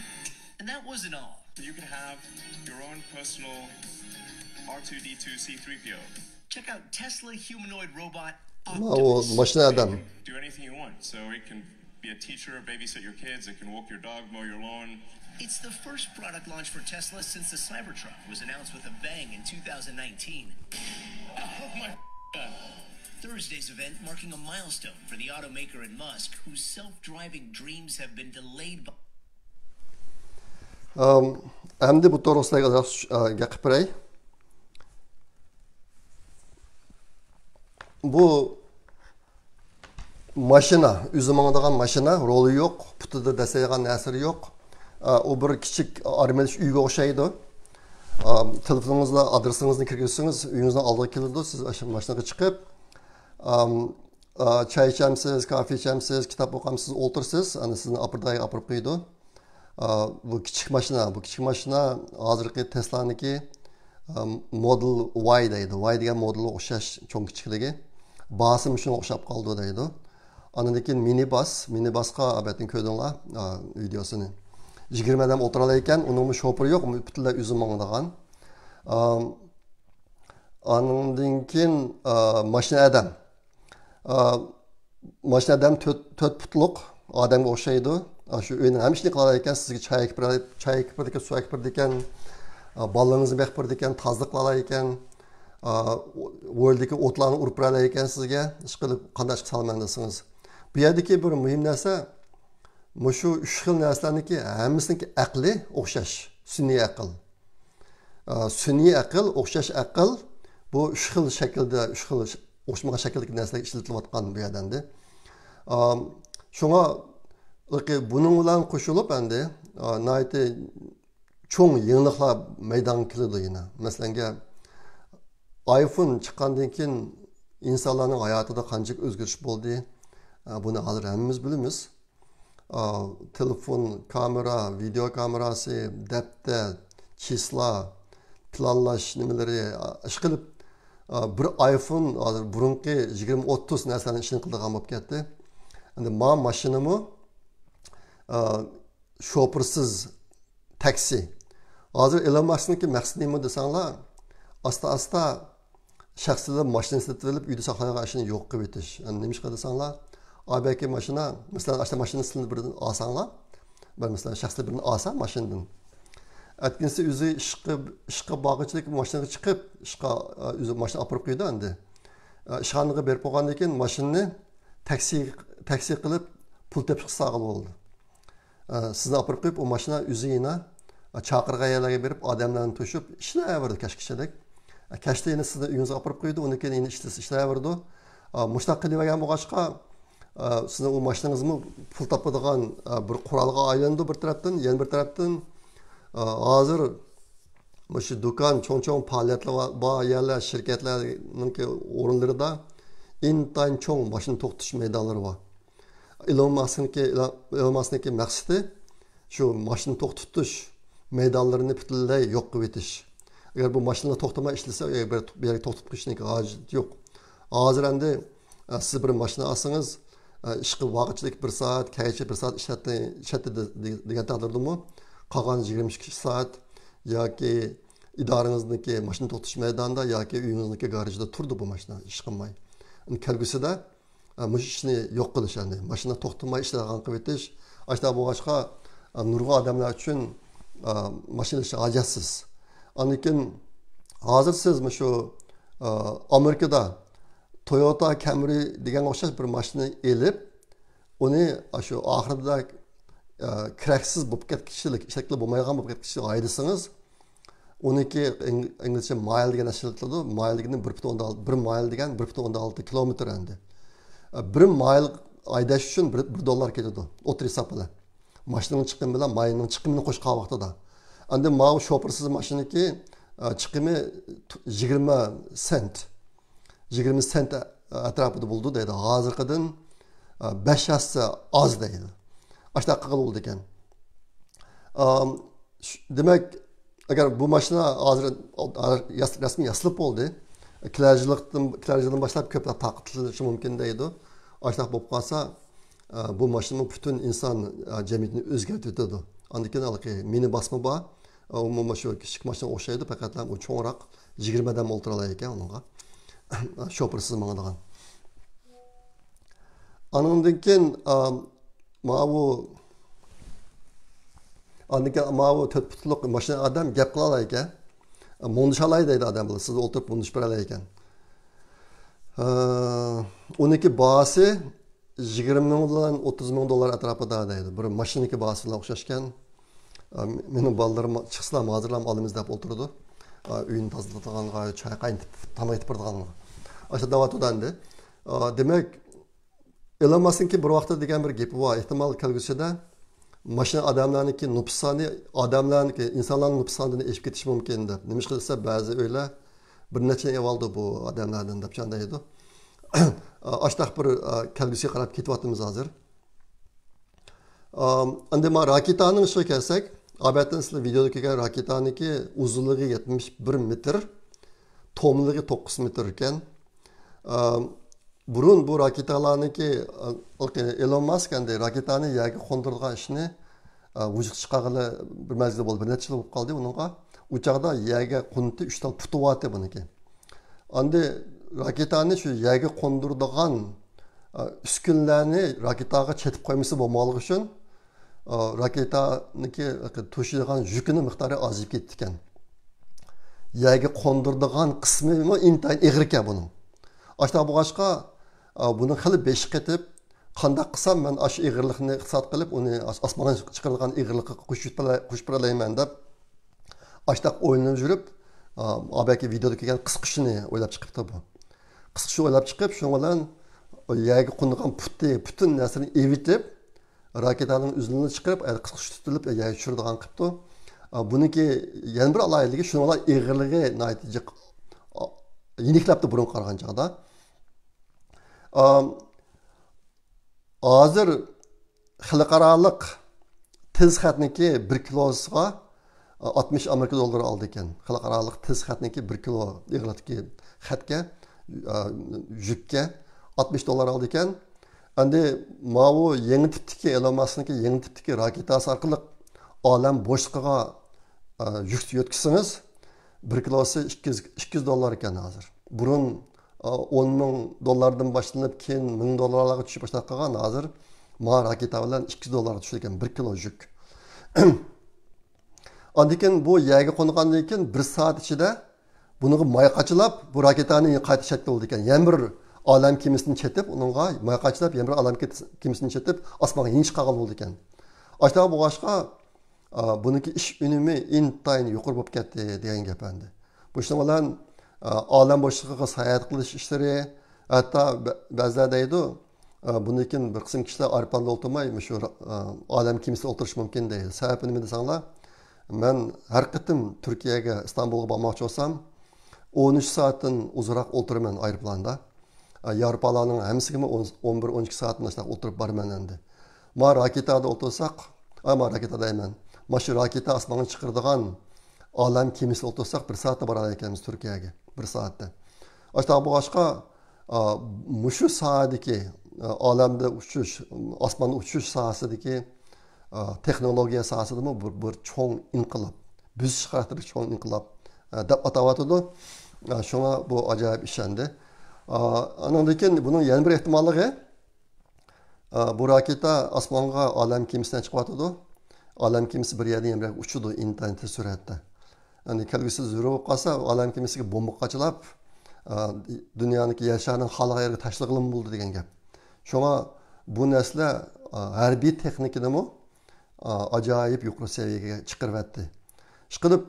And that wasn't all. You could have your own personal R two D two C three P O. Check out Tesla humanoid robot Optimus. ماۋۇ ماشىنا ئادەم. Do anything you want. So it can be a teacher, babysit your kids, it can walk your dog, mow your lawn. It's the first product launch for Tesla since the Cybertruck was announced with a bang in two thousand nineteen. Oh my God. Thursday's event marking a milestone for the automaker and Musk, whose self-driving dreams have been delayed by ئەم، ئەمدى بۇ توغرىسىدا ئازراق، ئە، گەپ قىلىپ بېرەي. بۇ ماشىنا، ئۆزى ماڭىدىغان ماشىنا، رولى يوق، پۇتىدا دەسسەيدىغان نەرسىلىرى يوق. ئە، ئۇ بىر كىچىك ئارام ئېلىش ئۆيگە ئوخشايدۇ. ئە، تېلېفونىڭىزدا ئادرېسىڭىزنى كىرگۈزسىڭىز، ئۆيىڭىزنىڭ ئالدىغا كېلىدۇ، سىز ئاشۇ ماشىنىغا چىقىپ، ئەم، ئا، چاي ئىچەمسىز، كافې ئىچەمسىز، كىتاب ئوقامسىز، ئولتۇرىسىز، ئەنە سىزنى ئاپىردايغا ئاپىرىپ قويىدۇ. ئا، بۇ كىچىك ماشىنا، بۇ كىچىك ماشىنا ھازىرقى تېسلانىڭكى، ئا، مودېل ۋاي دەيدۇ. ۋاي دېگەن مودېلغا ئوخشاش چوڭ كىچىكلىكى. باھاسىمۇ شۇنىڭغا ئوخشاپ قالىدۇ دەيدۇ. ئاندىن كېيىن مىنىباس، مىنىباسقا ئەلۋەتتە كۆردۈڭلار، ئا، ۋىدېئوسىنى. يىگىرمە ئادەم ئولتۇرالايكەن، ئۇنىڭمۇ شوپۇرى يوق، پۈتۈنلەي ئۆزى ماڭىدىغان. ئا، ئاندىن كېيىن، ئا، ماشىنا ئادەم. ئا، ماشىنا ئادەم تۆت، تۆت پۇتلۇق ئادەمگە ئوخشايدۇ. ئا، شۇ ئۆينىڭ ھەممە ئىشىنى قىلالايكەن، سىزگە چاي ئەكىپ بېرە-، چاي ئەكىپ بېرىدىكەن، سۇ ئەكىپ بېرىدىكەن، ئا، بالىلىرىڭىزنى بېقىپ بېرىدىكەن، تازىلىق قىلالايكەن، ئا، ھويلىدىكى ئوتلارنى ئۇرۇپ بېرەلەيكەن سىزگە، ئىشقىلىپ، قانداق ئىشقا سالىمەن دېسىڭىز. بۇ يەردىكى بىر مۇھىم نەرسە، مۇشۇ ئۈچ خىل نەرسىلەرنىڭكى ھەممىسىنىڭكى ئەقلى ئوخشاش، سۈنئىي ئەقىل. ئا، سۈنئىي ئەقىل، ئوخشاش ئەقىل، بۇ ئۈچ خىل شەكىلدە، ئۈچ خىل ش-، ئوخشىمىغان شەكىلدىكى نەرسىلەر ئىشلىتىلىۋاتقان بۇ يەردە ئەمدى. ئا، شۇڭا، بۇنىڭ بىلەن قوشۇلۇپ ئەمدى، ئا، ناھايىتى چوڭ يېڭىلىقلار مەيدانغا كېلىدۇ يەنە. مەسىلەنگە، ئايفون چىققاندىن كېيىن ئىنسانلارنىڭ ھاياتىدا قانچىلىك ئۆزگىرىش بولدى، ئا، بۇنى ھازىر ھەممىمىز بىلىمىز. ئا، تېلېفون، كامېرا، ۋىدېو كامېراسى، دەپتەر، چىسلا، پىلانلاش نېمىلىرى، ئا، ئىشقىلىپ، ئا، بىر ئايفون ھازىر بۇرۇنقى يىگىرمە ئوتتۇز نەرسىلەرنىڭ ئىشىنى قىلىدىغان بولۇپ كەتتى. ئەمدى ما ماشىنىمۇ، ئا، شوپۇرسىز تاكسى. ھازىر ئېلون ماسكنىڭكى مەقسىتى نېمە دېسەڭلار، ئاستا-ئاستا شەخسلەر ماشىنا سېتىۋېلىپ، ئۆيدە ساقلايدىغان ئىشنى يوق قىلىۋېتىش. يەنى نېمىشقا دېسەڭلار، ئا، بەلكى ماشىنا، مەسىلەن، ئاشۇنداق ماشىنا سىلىنى بىردىن ئالساڭلار، بىر، مەسىلەن، شەخسلەر بىرىنى ئالسا ماشىنىدىن، ئەتىگىنىسى ئۆزى ئىشقا، ئىشقا بارغۇچىلىك ماشىنىغا چىقىپ، ئىشقا، ئۆزى ماشىنا ئاپىرىپ قويىدۇ ئەمدى. ئىشخانىغا بېرىپ بولغاندىن كېيىن ماشىنىنى تاكسى، تاكسى قىلىپ پۇل تېپىشقا سالغىلى بولىدۇ. ئە، سىزنى ئاپىرىپ قويۇپ، ئۇ ماشىنا ئۆزى يەنە، ئە، چاقىرغان يەرلەرگە بېرىپ، ئادەملەرنى توشۇپ ئىشلەۋېرىدۇ كەچكىچىلىك. ئە، كەچتە يەنە سىزنى ئۆيىڭىزگە ئاپىرىپ قويىدۇ، ئۇنى كېيىن يەنە ئىشلىسە ئىشلەۋېرىدۇ. ئە، مۇشۇنداق قىلىۋەرگەن بولغاچقا، ئە، سىزنىڭ ئۇ ماشىنىڭىزمۇ پۇل تاپىدىغان، ئە، بىر قورالغا ئايلىنىدۇ بىر تەرەپتىن، يەنە بىر تەرەپتىن، ئە، ھازىر مۇشۇ دۇكان، چوڭ-چوڭ پائالىيەتلەر بار، بار يەرلەر، شىركەتلەرنىڭكى ئورۇنلىرىدا ئىنتايىن چوڭ ماشىنا توختىتىش مەيدانلىرى بار. ئېلون ماسكنىڭكى، ئېلون ماسكنىڭكى مەقسىتى شۇ ماشىنا توختىتىش مەيدانلىرىنى پۈتۈنلەي يوق قىلىۋېتىش. ئەگەر بۇ ماشىنىلار توختىماي ئىشلىسە، ئۇ يەرگە بېرىپ، بۇ يەرگە توختىتىپ قويۇشنىڭكى ھاجىتى يوق. ھازىر ئەمدى، ئە، سىز بىر ماشىنا ئالسىڭىز، ئە، ئىشقا بارغۇچىلىك بىر سائەت، كەلگۈچى بىر سائەت ئىشلەتتى، ئىشلەتتى دە-، دە-، دېگەن تەقدىردىمۇ، قالغان يىگىرمە ئىككى سائەت ياكى ئىدارىڭىزنىڭكى ماشىنا توختىتىش مەيدانىدا ياكى ئۆيىڭىزنىڭكى گارىژىدا تۇرىدۇ بۇ ماشىنا، ئىش قىلماي. ئەمدى كەلگۈسىدە، ئە، مۇشۇ ئىشنى يوق قىلىش، يەنى ماشىنا توختىماي ئىشلەيدىغان قىلىۋېتىش. ئاشۇنداق بولغاچقا، ئە، نۇرغۇن ئادەملەر ئۈچۈن، ئە، ماشىنا ئېلىش ھاجەتسىز. ئاندىن كېيىن ھازىر سىز مۇشۇ، ئە، ئامېرىكىدا تويوتا كامرى دېگەنگە ئوخشاش بىر ماشىنا ئېلىپ، ئۇنى ئاشۇ ئاخىرىدا، ئە، كېرەكسىز بولۇپ كەتكۈچىلىك، ئىشلەتكىلى بولمايدىغان بولۇپ كەتكۈچىلىك ھەيدىسىڭىز، ئۇنىڭكى ئىڭ-، ئىنگلىزچە مايل دېگەن نەرسە ئىشلىتىلىدۇ. مايل دېگىنى بىر پۈتۈن ئوندىن ئالتە، بىر مايل دېگەن بىر پۈتۈن ئوندىن ئالتە كىلومېتىر ئەمدى. ئە، بىر مايل ھەيدەش ئۈچۈن بىر، بىر دوللار كېتىدۇ. ئوتتۇرا ھېساب بىلەن. ماشىنىنىڭ چىقىمى بىلەن مايلنىڭ چىقىمىنى قوشقان ۋاقتىدا. ئاندىن ماۋۇ شوپۇرسىز ماشىنىنىڭكى، ئە، چىقىمى يىگىرمە سېنت. يىگىرمە سېنت ئەتراپىدا بولىدۇ دەيدۇ. ھازىرقىدىن، ئە، بەش ھەسسە ئاز دەيدۇ. ئاشۇنداق قىلغىلى بولىدىكەن. ئام، ش-، دېمەك، ئەگەر بۇ ماشىنا ھازىر ياس-، رەسمىي ياسىلىپ بولدى، كېلەر يىللىقتىن، كېلەر يىلدىن باشلاپ كۆپلەپ تارقىتىلىشى مۇمكىن دەيدۇ. ئاشۇنداق بولۇپ قالسا، ئە، بۇ ماشىنىمۇ پۈتۈن ئىنسان، ئە، جەمئىيىتىنى ئۆزگەرتىۋېتىدۇ. ئاندىن كېيىن ھېلىقى مىنىباسمۇ بار. ئە، ئۇمۇ مانا شۇ كىچىك ماشىنىغا ئوخشايدۇ، پەقەتلا ئۇ چوڭراق، يىگىرمە ئادەم ئولتۇرالايدىكەن ئۇنىڭغا. شوپۇرسىز ماڭىدىغان. ئانىڭدىن كېيىن، ئە، ماۋۇ، ئاندىن كېيىن ماۋۇ تۆت پۇتلۇق ماشىنا ئادەم گەپ قىلالايكەن. مۇڭدىشالاي دەيدۇ ئادەم بولسا، سىز ئولتۇرۇپ مۇڭدىشىپ بېرەلەيكەن. ئە، ئۇنىڭكى باھاسى يىگىرمە مىڭ بىلەن ئوتتۇز مىڭ دوللار ئەتراپىدا دەيدۇ. بىر ماشىنىنىڭكى باھاسى بىلەن ئوخشاشكەن. ئا، مېنىڭ بالىلىرىم چىقسىلا ھازىرلام ئالىمىز دەپ ئولتۇرىدۇ. ئا، ئۆيىنى تازىلىدىغانغا، چاي قاينىتىپ، تاماق ئېتىپ بېرىدىغانغا. ئاشۇ دەۋاتىدۇ ئەمدى. ئا، دېمەك، ئېلون ماسكنىڭكى بىر ۋاقىتتا دېگەن بىر گېپى بار، ئېھتىمال كەلگۈسىدە ماشىنا ئادەملەرنىڭكى نوپۇس سانى، ئادەملەرنىڭكى، ئىنسانلارنىڭ نوپۇس سانىدىن ئېشىپ كېتىشى مۇمكىن دەپ. نېمىشقا دېسە، بەزى ئۆيلەر بىر نەچچە ئېۋالدى بۇ ئادەملەردىن دەپ جان دەيدۇ. ئاشتاق بىر، ئا، كەلگۈسىگە قاراپ كېتىۋاتىمىز ھازىر. ئام، ئەمدى ما راكېتانىڭ ئىشىغا كەلسەك، ئابەتتىن سىلەر ۋىدېودا كۆرگەن راكېتانىڭكى ئۇزۇنلۇقى يەتمىش بىر مېتىر، توملۇقى توققۇز مېتىر ئىكەن. ئام، بۇرۇن بۇ راكېتالارنىڭكى، ئا، ئېلون ماسك ئەمدى راكېتانى يەرگە قوندۇرىدىغان ئىشنى، ئا، ۋۇجۇدقا چىقارغىلى بىر مەزگىل بولدى، بىر نەچچە يىل بولۇپ قالدى ئۇنىڭغا. ئۇ چاغدا يەرگە قوندۇرۇپ ئۈچ تال پۇتى بارتى بۇنىڭكى. ئاندى راكېتانى شۇ يەرگە قوندۇرىدىغان، ئا، ئۈسكۈنىلەرنى راكېتاغا چېتىپ قويمىسا بولمايدىغانلىقى ئۈچۈن، ئا، راكېتانىڭكى توشۇيدىغان يۈكىنىڭ مىقدارى ئازىيىپ كېتىدىكەن. يەرگە قوندۇرىدىغان قىسمىمۇ ئىنتايىن ئېغىركەن بۇنىڭ. ئاشۇنداق بولغاچقا، ئا، بۇنىڭ خېلى بېشى قېتىپ، قانداق قىلسام مەن ئاشۇ ئېغىرلىقنى ئىقتىساد قىلىپ، ئۇنى ئاس-، ئاسمانغا چىقىرىدىغان ئېغىرلىققا قوشۇپ بېرە-، قوشۇپ بېرەلەيمەن دەپ، ئاشتاق ئويلىنىپ يۈرۈپ، ئا، ئابەكى ۋىدېودا كۆرگەن قىسقۇچىنى ئويلاپ چىقىپتۇ بۇ. قىسقۇچىنى ئويلاپ چىقىپ، شۇنىڭ بىلەن يەرگە قوندۇرغان پۇتى، پۈتۈن نەرسىنى ئېۋىتىپ، راكېتانىڭ ئۈزۈلىنى چىقىرىپ، ئەنە قىسقۇچ تۇتۇلۇپ، يەرگە چۈشۈرىدىغان قىپتۇ. ئا، بۇنىڭكى يەنە بىر ئالاھىدىلىكى، شۇنىڭ بىلەن ئېغىرلىقى ناھايىتى جىق، ئا، يېنىكلەپتۇ بۇرۇنغا قارىغان چاغدا. ئا، ھازىر خەلقئارالىق تېز خەتنىڭكى بىر كىلوسىغا ئاتمىش ئامېرىكا دوللىرى ئالىدىكەن. خەلقئارالىق تېز خەتنىڭكى بىر كىلو ئېغىرلىقتىكى خەتكە، ئا، يۈككە ئاتمىش دوللار ئالىدىكەن. ئەمدى ماۋۇ يېڭى تىپتىكى، ئېلون ماسكنىڭكى يېڭى تىپتىكى راكېتاسى ئارقىلىق ئالەم بوشلۇقىغا، ئا، يۈك يۆتكىسىڭىز، بىر كىلوسى ئىككى يۈز، ئىككى يۈز دوللار ئىكەن ھازىر. بۇرۇن، ئا، ئون مىڭ دوللاردىن باشلىنىپ، كېيىن مىڭ دوللارلارغا چۈشۈپ باشلاپ قالغان، ھازىر ما راكېتا بىلەن ئىككى يۈز دوللارغا چۈشىدىكەن، بىر كىلو يۈك. ئاندىن كېيىن بۇ يەرگە قونغاندىن كېيىن بىر سائەت ئىچىدە بۇنىڭغا ماي قاچىلاپ، بۇ راكېتانى قايتا چەتكە بولىدىكەن. يەنە بىر ئالەم كېمىسىنى چېتىپ، ئۇنىڭغا ماي قاچىلاپ، يەنە بىر ئالەم كېمىسىنى چېتىپ، ئاسمانغا يېنىك چىقارغىلى بولىدىكەن. ئاشۇنداق بولغاچقا، ئا، بۇنىڭكى ئىش ئۈنۈمى ئىنتايىن يۇقىرى بولۇپ كەتتى دېگەن گەپ ئەمدى. بۇ شۇنىڭ بىلەن، ئا، ئالەم بوشلۇقىغا ساياھەت قىلىش ئىشلىرى، ھەتتا بە-، بەزىلەر دەيدۇ، ئا، بۇندىن كېيىن بىر قىسىم كىشىلەر ئايروپىلاندا ئولتۇرماي، مۇشۇ، ئا، ئالەم كېمىسىدە ئولتۇرۇشى مۇمكىن دەيدۇ. سەۋەبى نېمە دېسەڭلار، مەن ھەر قېتىم تۈركىيەگە، ئىستانبۇلغا بارماقچى بولسام، ئون ئۈچ سائەتتىن ئۇزۇنراق ئولتۇرىمەن ئايروپىلاندا. ئا، ياۋروپالارنىڭ ھەممىسىگىمۇ ئون، ئون بىر، ئون ئىككى سائەتتىن ئاشۇنداق ئولتۇرۇپ بارىمەن ئەمدى. ما راكېتادا ئولتۇرساق، ئا، ما راكېتا دەيمەن. ما شۇ راكېتا ئاسمانغا چىقىرىدىغان ئالەم كېمىسىدە ئولتۇرساق، بىر سائەتتە بارالايدىكەنمىز تۈركىيەگە. بىر سائەتتە. ئاشۇنداق بولغاچقا، ئا، مۇشۇ ساھەدىكى، ئا، ئالەمدە ئۇچۇش، ئاسماندا ئۇچۇش ساھەسىدىكى، ئا، تېخنولوگىيە ساھەسىدىمۇ بىر، بىر چوڭ ئىنقىلاب، بۆسۈش خاراكتېرلىك چوڭ ئىنقىلاب، ئا، دەپ ئاتاۋاتىدۇ. ئا، شۇڭا بۇ ئاجايىپ ئىش ئەمدى. ئا، ئانىڭدىن كېيىن بۇنىڭ يەنە بىر ئېھتىماللىقى، ئا، بۇ راكېتا ئاسمانغا ئالەم كېمىسى بىلەن چىقىۋاتىدۇ. ئالەم كېمىسى بىر يەردىن يەنە بىر يەرگە ئۇچىدۇ ئىنتايىن تېز سۈرئەتتە. يەنى كەلگۈسىدە زۆرۈر بولۇپ قالسا، ئالەم كېمىسىگە بومبا قاچىلاپ، ئا، دۇنيانىڭكى يەر شارىنىڭ خالىغان يەرگە تاشلىغىلىمۇ بولىدۇ دېگەن گەپ. شۇڭا بۇ نەرسىلەر، ئا، ھەربىي تېخنىكىنىمۇ، ئا، ئاجايىپ يۇقىرى سەۋىيەگە چىقىرىۋەتتى. ئىشقىلىپ،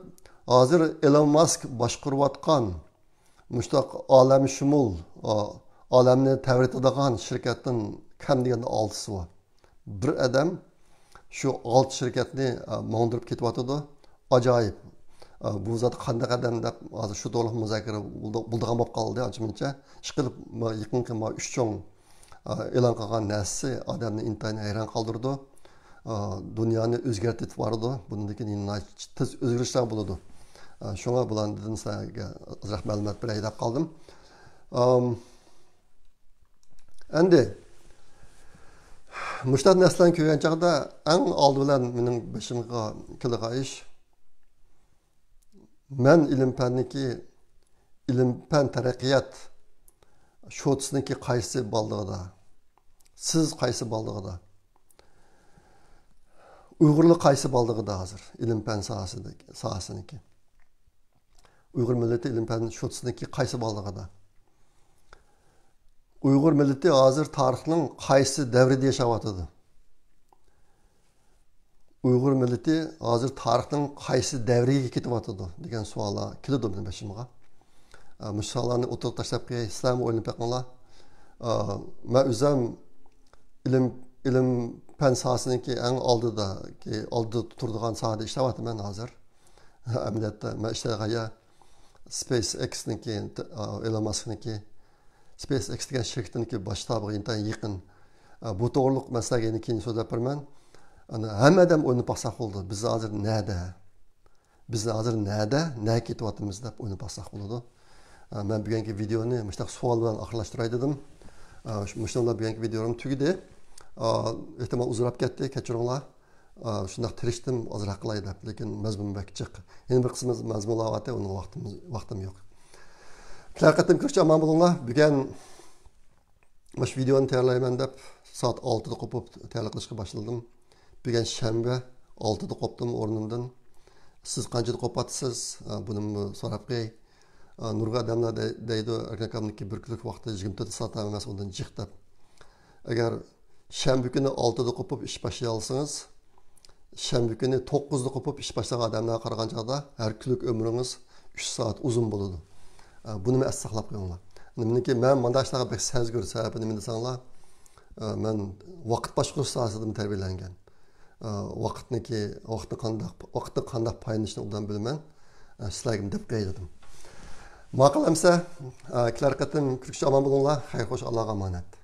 ھازىر ئېلون ماسك باشقۇرۇۋاتقان مۇشۇنداق ئالەمشۇمۇل، ئا، ئالەمنى تەۋرىتىدىغان شىركەتنىڭ كەم دېگەندە ئالتىسى بار. بىر ئادەم شۇ ئالتە شىركەتنى، ئا، ماڭدۇرۇپ كېتىۋاتىدۇ. ئاجايىپ. ئا، بۇ زات قانداق ئادەم دەپ ھازىر شۇ توغرىلىق مۇزاكىرە بولىدىغان بولۇپ قالدى ئانچە مۇنچە. ئىشقىلىپ، ما-، يېقىنقى ما ئۈچ چوڭ، ئا، ئېلان قىلغان نەرسىسى ئادەمنى ئىنتايىن ھەيران قالدۇرىدۇ. ئا، دۇنيانى ئۆزگەرتىپ بارىدۇ. بۇندىن كېيىن ناھايىتى تېز ئۆزگىرىشلەر بولىدۇ. ئا، شۇڭا بۇلاردىن سىلەرگە ئازراق مەلۇمات بېرەي دەپ قالدىم. ئام، ئەمدى مۇشۇنداق نەرسىلەرنى كۆرگەن چاغدا ئەڭ ئالدى بىلەن مېنىڭ بېشىمغا كېلىدىغان ئىش، مەن ئىلىم-پەننىكى، ئىلىم-پەن تەرەققىيات شوتىسىنىڭكى قايسى بالدىغىدا، سىز قايسى بالدىغىدا، ئۇيغۇرلار قايسى بالدىغىدا ھازىر ئىلىم-پەن ساھەسىدىكى، ساھەسىنىڭكى؟ ئۇيغۇر مىللىتى ئىلىم-پەن شوتىسىنىڭكى قايسى بالدىغىدا؟ ئۇيغۇر مىللىتى ھازىر تارىخنىڭ قايسى دەۋرىدە ياشاۋاتىدۇ؟ ئۇيغۇر مىللىتى ھازىر تارىخنىڭ قايسى دەۋرىگە كېتىۋاتىدۇ دېگەن سوئاللار كېلىدۇ مېنىڭ بېشىمغا. ئە، مۇشۇ سوئاللارنى ئوتتۇرىغا تاشلاپ قوياي، سىلەرمۇ ئويلىنىپ بېقىڭلار. ئە، مەن ئۆزۈم ئىلىم، ئىلىم پەن ساھەسىنىڭكى ئەڭ ئالدىدا، ئالدىدا تۇرىدىغان ساھەدە ئىشلەۋاتىمەن ھازىر. ئەمەلىيەتتە مەن ئىشلەيدىغان يەر سپېيس ئېكسنىڭكى، ئە، ئېلون ماسكنىڭكى، سپېيس ئېكس دېگەن شىركىتىنىڭكى باش شتابىغا ئىنتايىن يېقىن. ئە، بۇ توغرىلىق مەسىلىگە يەنە كېيىن سۆزلەپ بېرىمەن. ئەنە، ھەممە ئادەم ئويلىنىپ باقساق بولىدۇ. بىز ھازىر نەدە؟ بىز ھازىر نەدە؟ نەگە كېتىۋاتىمىز دەپ ئويلىنىپ باقساق بولىدۇ. ئە، مەن بۈگۈنكى ۋىدېئونى مۇشۇنداق سوئال بىلەن ئاخىرلاشتۇراي دېدىم. ئە، مۇشۇ بىلەن بۈگۈنكى ۋىدېئوم تۈگىدى. ئە، ئېھتىمال ئۇزىراپ كەتتى، كەچۈرۈڭلار. ئە، شۇنداق تىرىشتىم ئازراق قىلاي دەپ، لېكىن مەزمۇن بەك جىق. يەنە بىر قىسمى مەزمۇنلاۋاتى، ئۇنىڭ ۋاقتىم، ۋاقتىم يوق. كېلەر قېتىم كۆرۈشكىچە ئامان بولۇڭلار. بۈگۈن مۇشۇ ۋىدېئونى تەييارلايمەن دەپ سائەت ئالتىدا قوپۇپ تەييارلىق قىلىشقا باشلىدىم. بۈگۈن شەنبە، ئالتىدا قوپتۇم ئورنۇمدىن. سىز قانچىدا قوپاتسىز؟ ئە، بۇنىمۇ سوراپ قوياي. ئە، نۇرغۇن ئادەملەر دەي-، دەيدۇ، ئەركىن ئاكامنىڭكى بىر كۈنلۈك ۋاقتى يىگىرمە تۆت سائەت ھەم ئەمەس، ئۇندىن جىق دەپ. ئەگەر شەنبە كۈنى ئالتىدا قوپۇپ ئىش باشلىيالىسىڭىز، شەنبە كۈنى توققۇزدا قوپۇپ ئىش باشلىغان ئادەملەرگە قارىغان چاغدا ھەر كۈنلۈك ئۆمرىڭىز ئۈچ سائەت ئۇزۇن بولىدۇ. ئە، بۇنىمۇ ئەستە ساقلاپ قويۇڭلار. مېنىڭكى، مەن مانداق ئىشلارغا بەك سەزگۈر، سەۋەبى نېمە دېسەڭلار، ئە، مەن ۋاقىت باشقۇرۇش ساھەسىدىمۇ تەربىيەلەنگەن. ئە، ۋاقىتنىكى، ۋاقىتنى قانداق، ۋاقىتنى قانداق پايدىلىنىشنى ئوبدان بىلىمەن. ئە، سىلەرگىمۇ دەپ قوياي دېدىم. ماقۇل ئەمسە، ئە، كېلەر قېتىم كۆرۈشكىچە ئامان بولۇڭلار. خەير خوش، ئاللاغا ئامانەت.